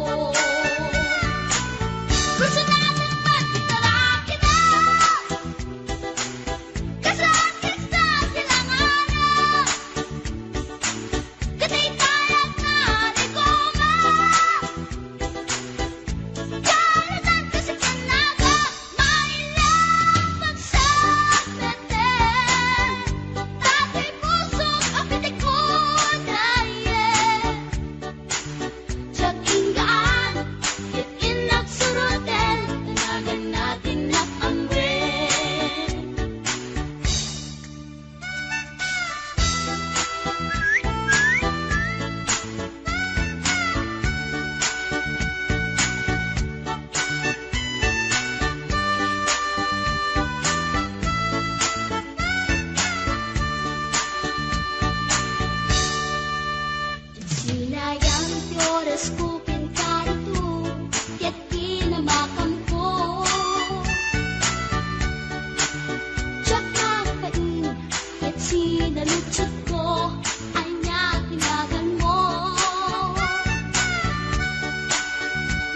Personalan man ti tarakida. Kas artista, silanganan. Ket itayag na ni Goma. Jonathan kasi kanaga, maila pagsapeten. Datoy pusok a pitikon tayen. Diak inggaan, ket innak suroten, tanagan natin nak amwen. Sinayang ti orasko ken karito, ket kinamakamko. Diak nagpain, ket sinaludsodko, ania ti naganmo?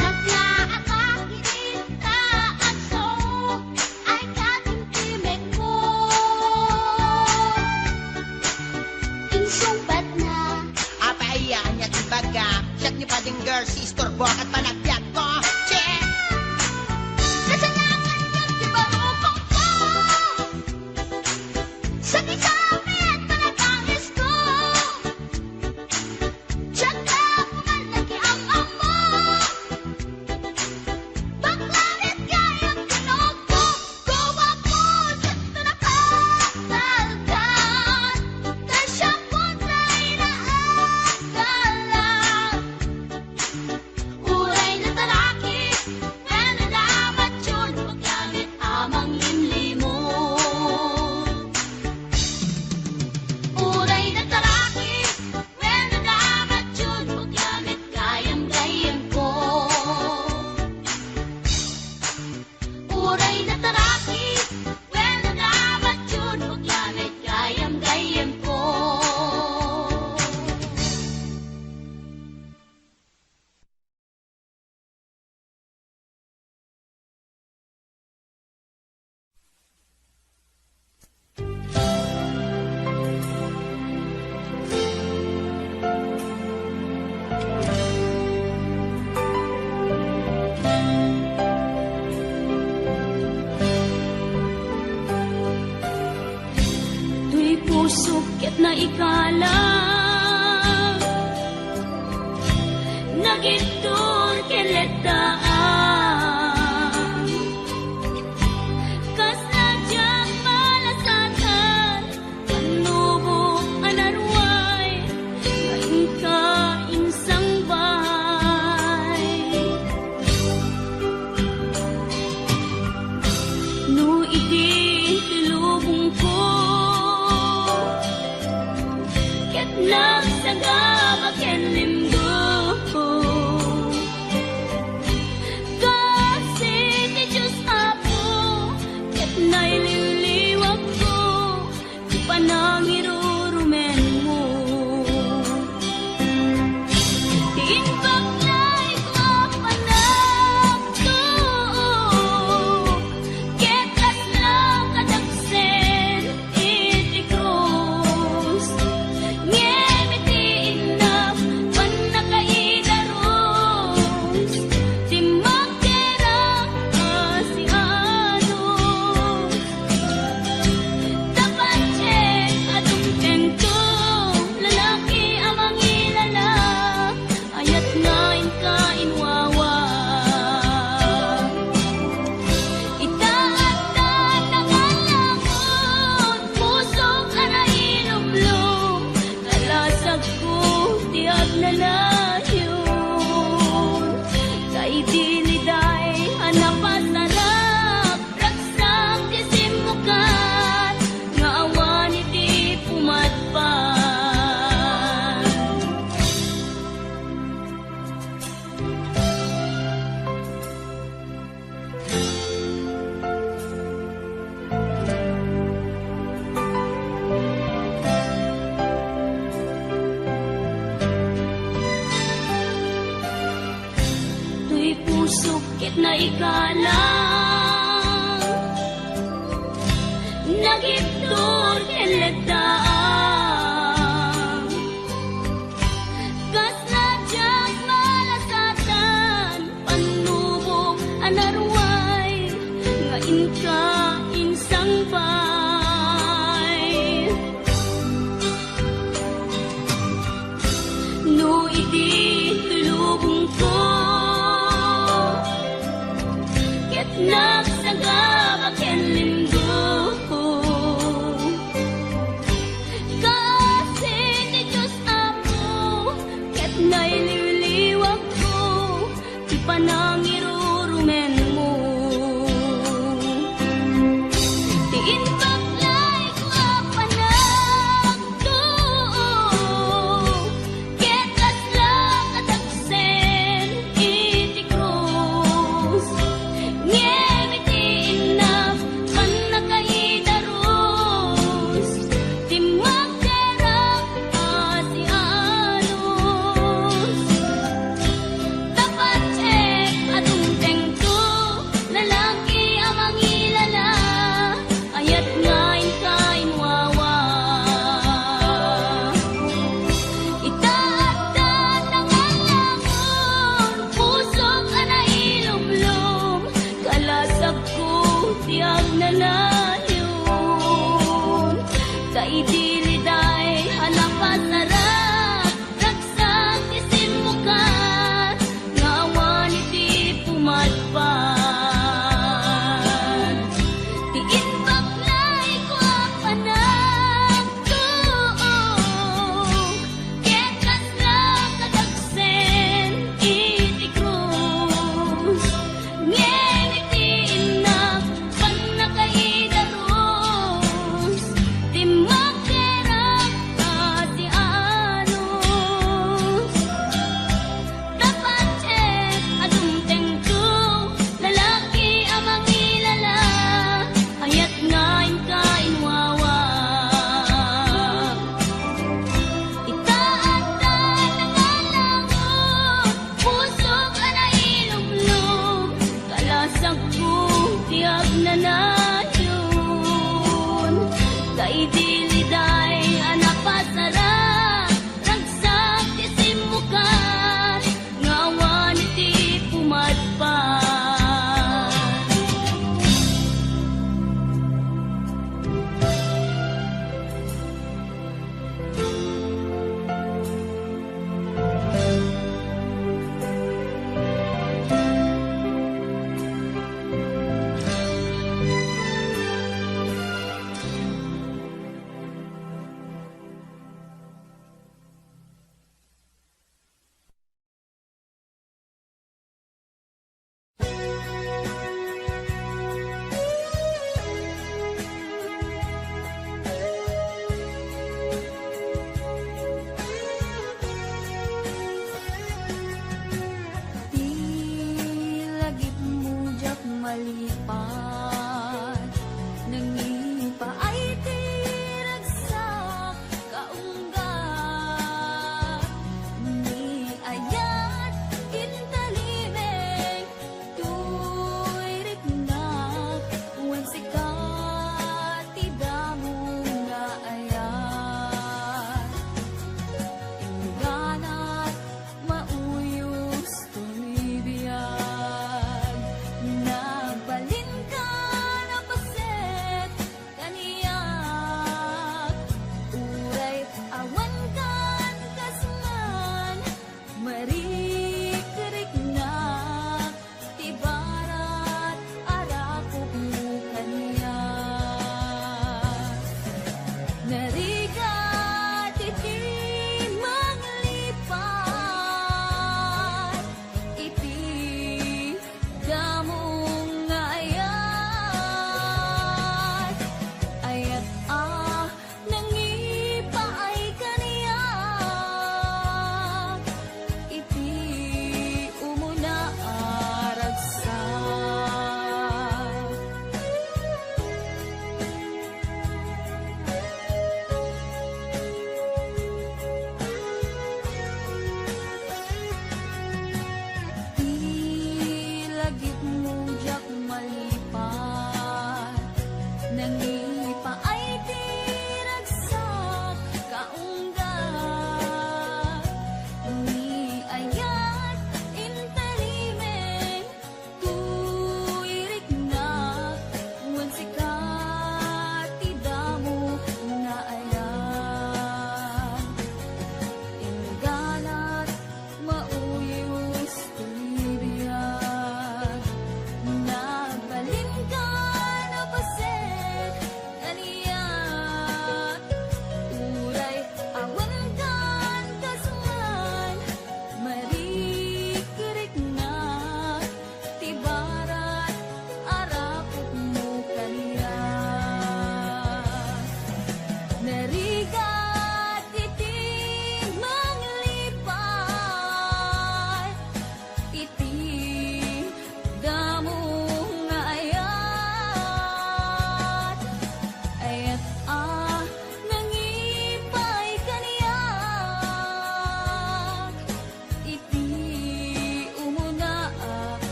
Naglaaka iti taagso, ay katimtimekmo. Insungbatna. Apay aya, ania ti baga? Siak ni Pading Girl, si istorbo ket panagbiagko. Che! Kasalakan ket ti barukongko. Sakit-sakit panagangisko. Diak la kuman nakiam-ammo. Bakla met gayam tinogko. Guwapos ket napatalkan. Kasya kontra inaagalan. Uray natarakis, wenno namatyon, bakla met a manglimlimo. Uray natarakis, wenno namatyon, bakla met gayam-gayamko. Uray natarakis, wenno namatyon, bakla met gayam-gayamko. Toy pusok ket naikalang. Nagittor ken lettaan. Kasla diak malasatan, pannubok a naruay, nga inka insangbay. No idi ti lubongko, ket nagsagaba ken limgo. Kasi ti Dios, Apo, ket naililiwakko ti panangirurumenmo. Ti imbag na ito a panagtuo, ket kasla kadaksen iti krus. Ngem iti innak pannakaidarus, ti makera a siados. Tapatien a dumtengko, lalaki a mangilala, ayat nga inka inwawa. Ita adda nangalangon, pusok a nailumlom, kalasagko ti agnanayon. Kaidiliday a napasarag, ragsak ti simmukat, nga awan iti pumadpad. Sukit na ikalang nagibtur ken leddaang. Kasla diak malasatan, pannubok a naruay nga inka insangbay. No idi lubongko ket nagsagaba ken linggo, kaasi ti Dios Apo ket nailiwliwagko ti panangirurumenmo. Ti imbaklayko a panagtuo ket kasla kadagsen iti krus. Ngem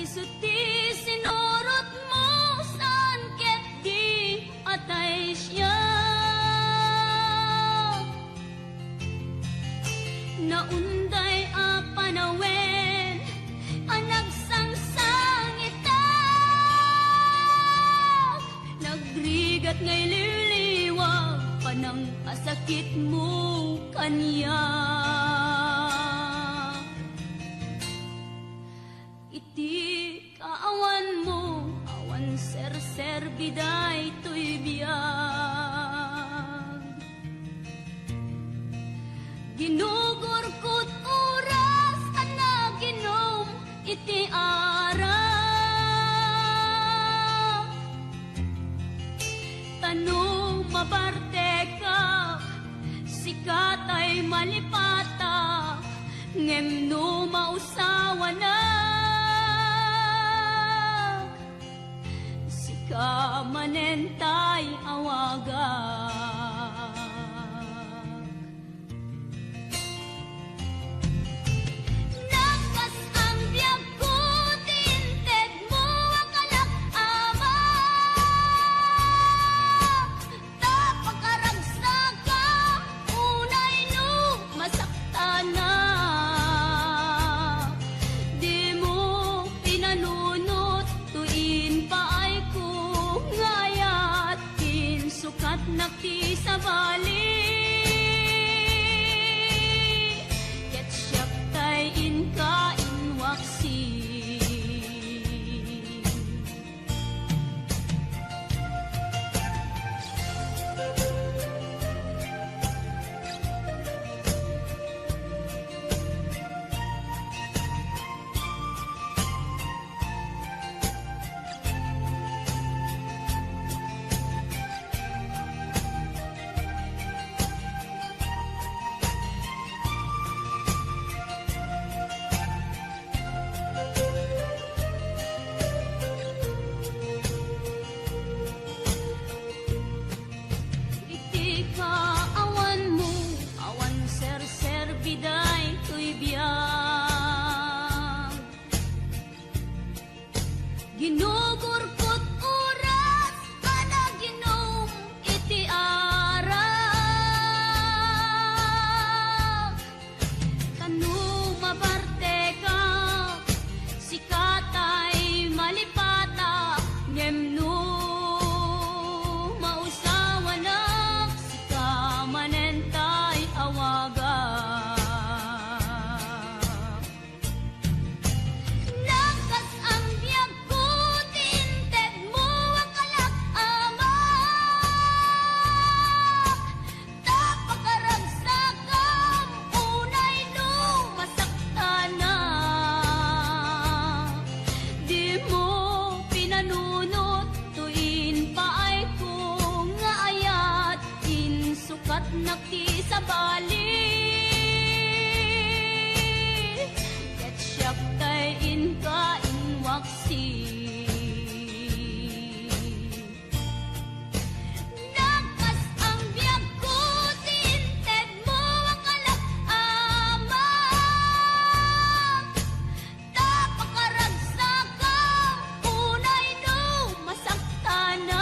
Isu ti sinurotmo saan ket di atay siak. Naunday a panawen a nagsangsangitak, nagrigat nga iliwliwa panangkasakitmo kaniak. Iti kaawanmo, awan serserbi daytoy biag. Ginugurkot oras a naginom iti arak. Ta no mabartekak, sika tay malipatak, ngem no mausawanak, sika manen tay awagak. Nakas-ang biagko ti intedmo a kalak, Ama. Ta pakaragsakam unay no masaktanak. Dimo pinanunot toy impaayko nga ayat, insukatnak ti sabali, ket siak tay inka inwaksi. Iti kaawanmo, awan serserbi daytoy biag. Ginugurkot oras a naginom iti arak. Ta no mabartekak, sika tay malipatak, ngem no mausawanak, sika manen tay awagak. Nakas-ang biagko ti intedmo a kalak, Ama. Ta pakaragsakam unay no masaktanak. Dimo pinanunot toy impaayko nga ayat, insukatnak ti sabali, ket siak tay inka inwaksi. Nakas-ang biagko ti intedmo a kalak, Ama. Ta pakaragsakam unay no masaktanak.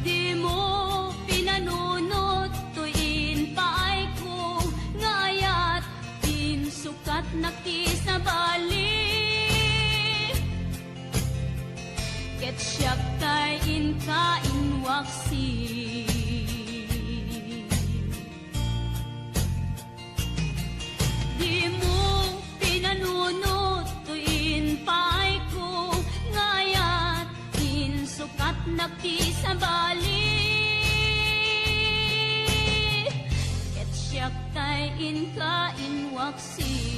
Dimo pinanunot toy impaayko nga ayat, insukatnak ti sabali, ket siak tay inka inwaksi. Dimo pinanunot toy impaayko nga ayat, insukatnak ti sabali, ket siak tay inka inwaksi.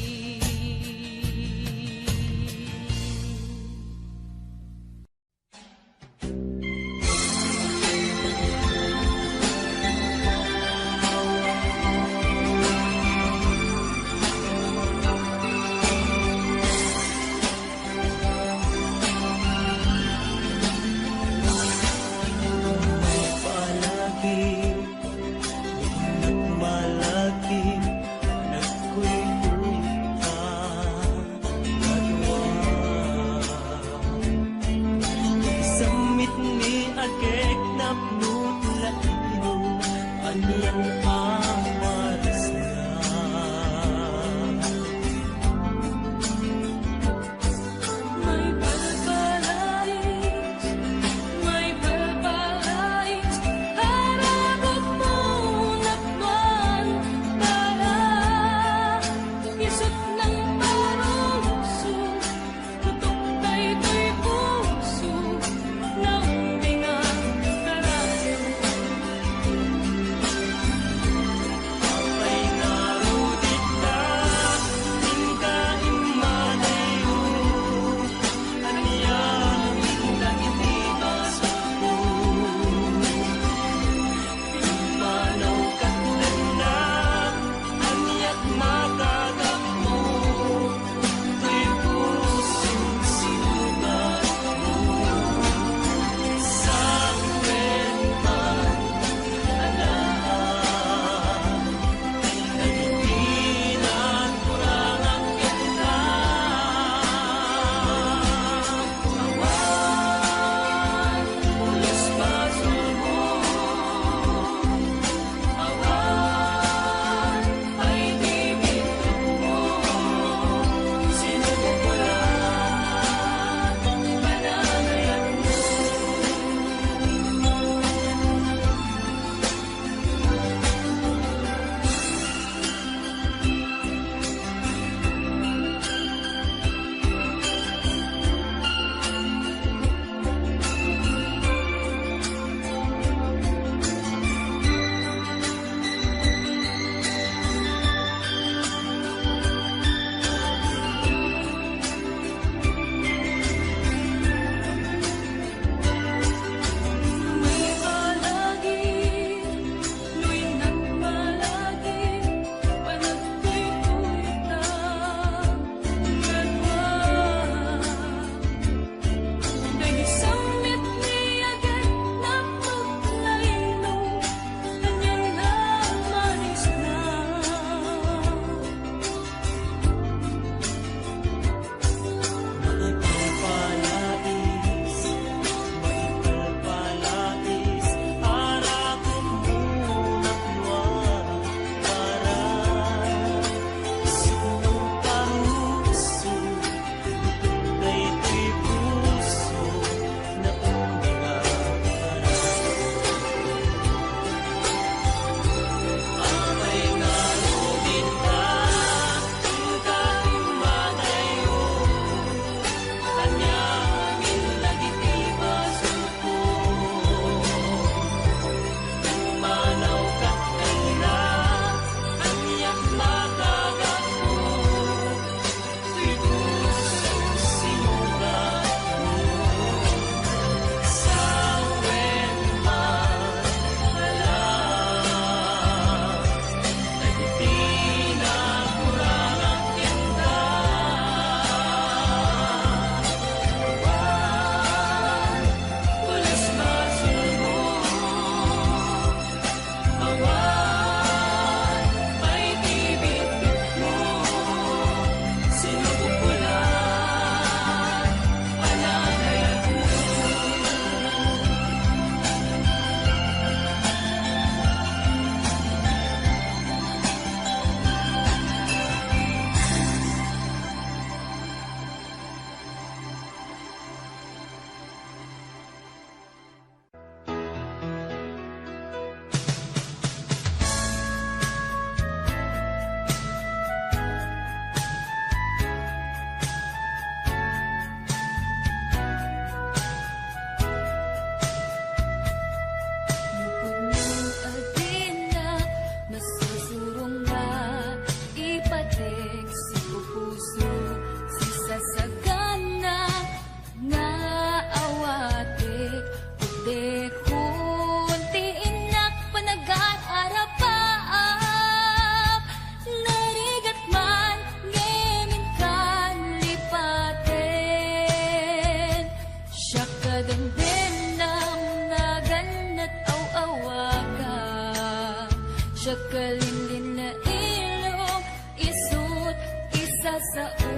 Kalinlinna ilong, isu't isasao.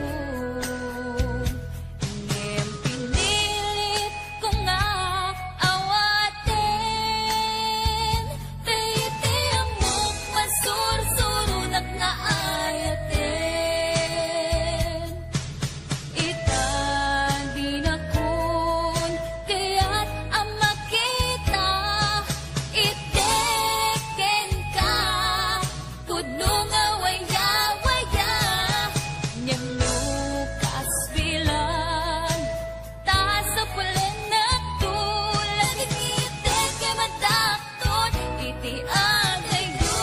Ngem pinilit ko nga awaten, ta iti ammok, mansursuronak nga ayaten. Ita dinakon kayat a makita, iti kenka pudno nga waya-waya. Ngem no kaasbilan, ta sapulennakto, lagipiteke madak ton iti agayyo.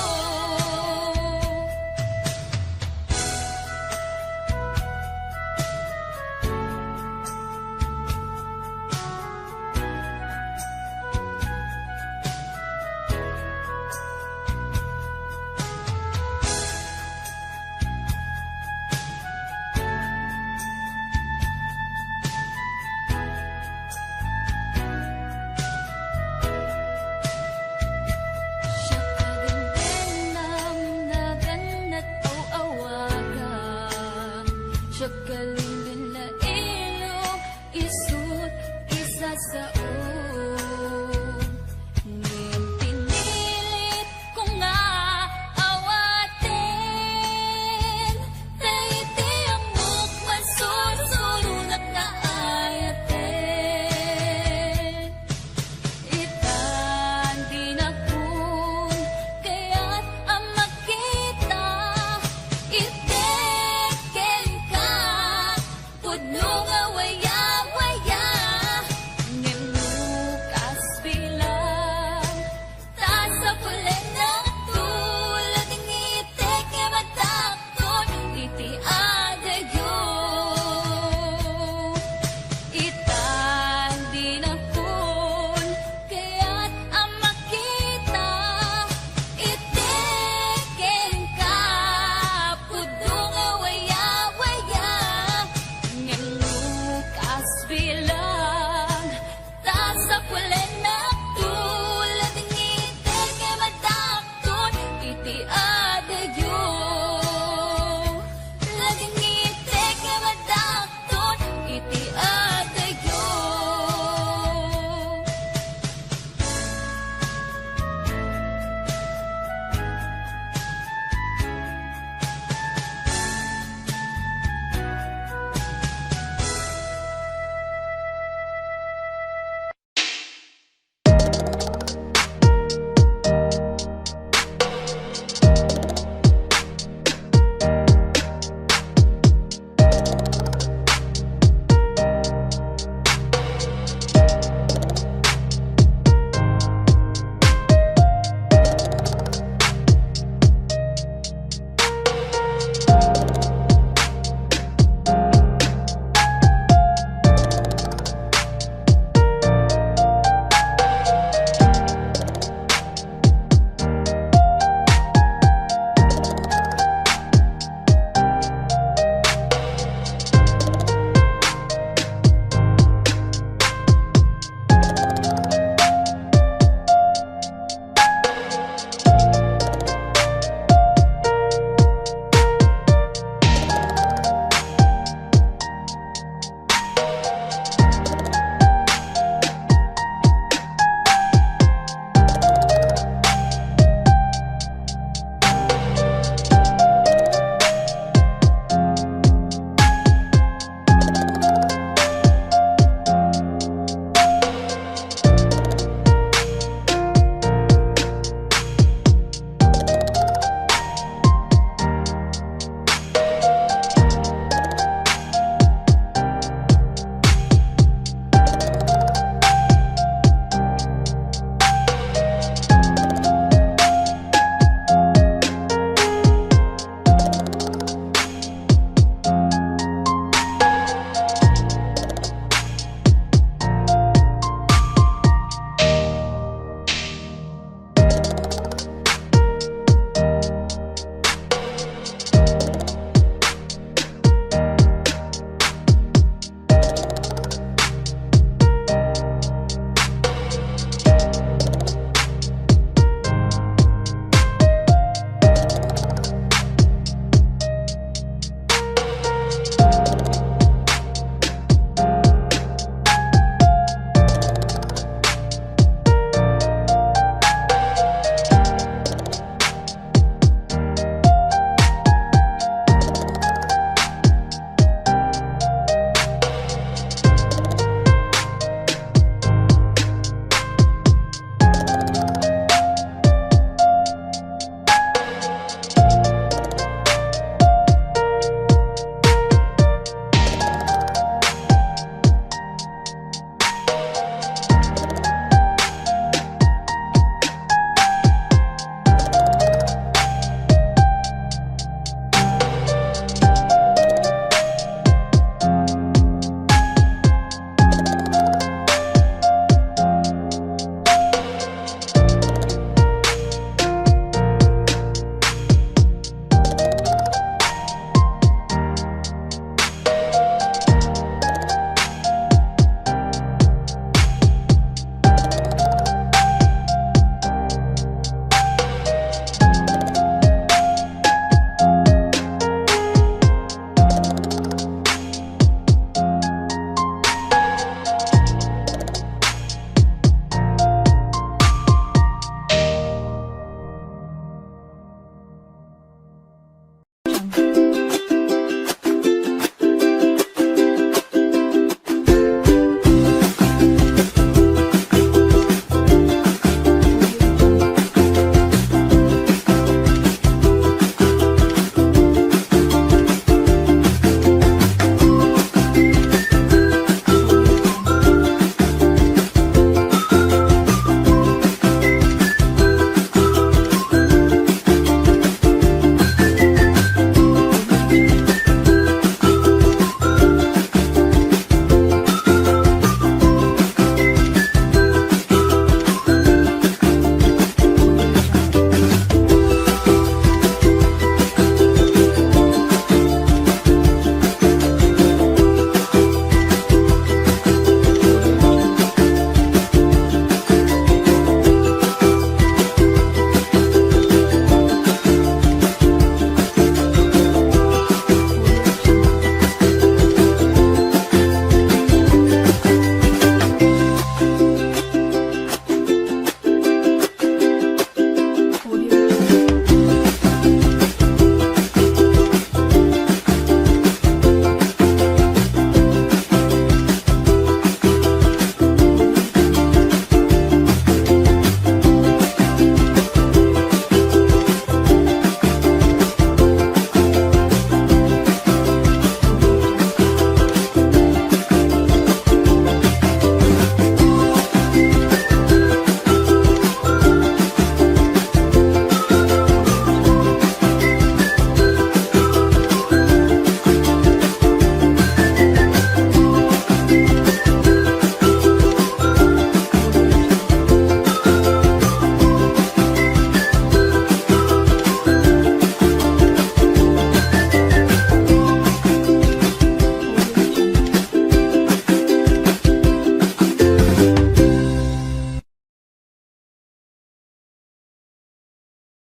Siak a gandennam, nagannak aw-awaga. Siak a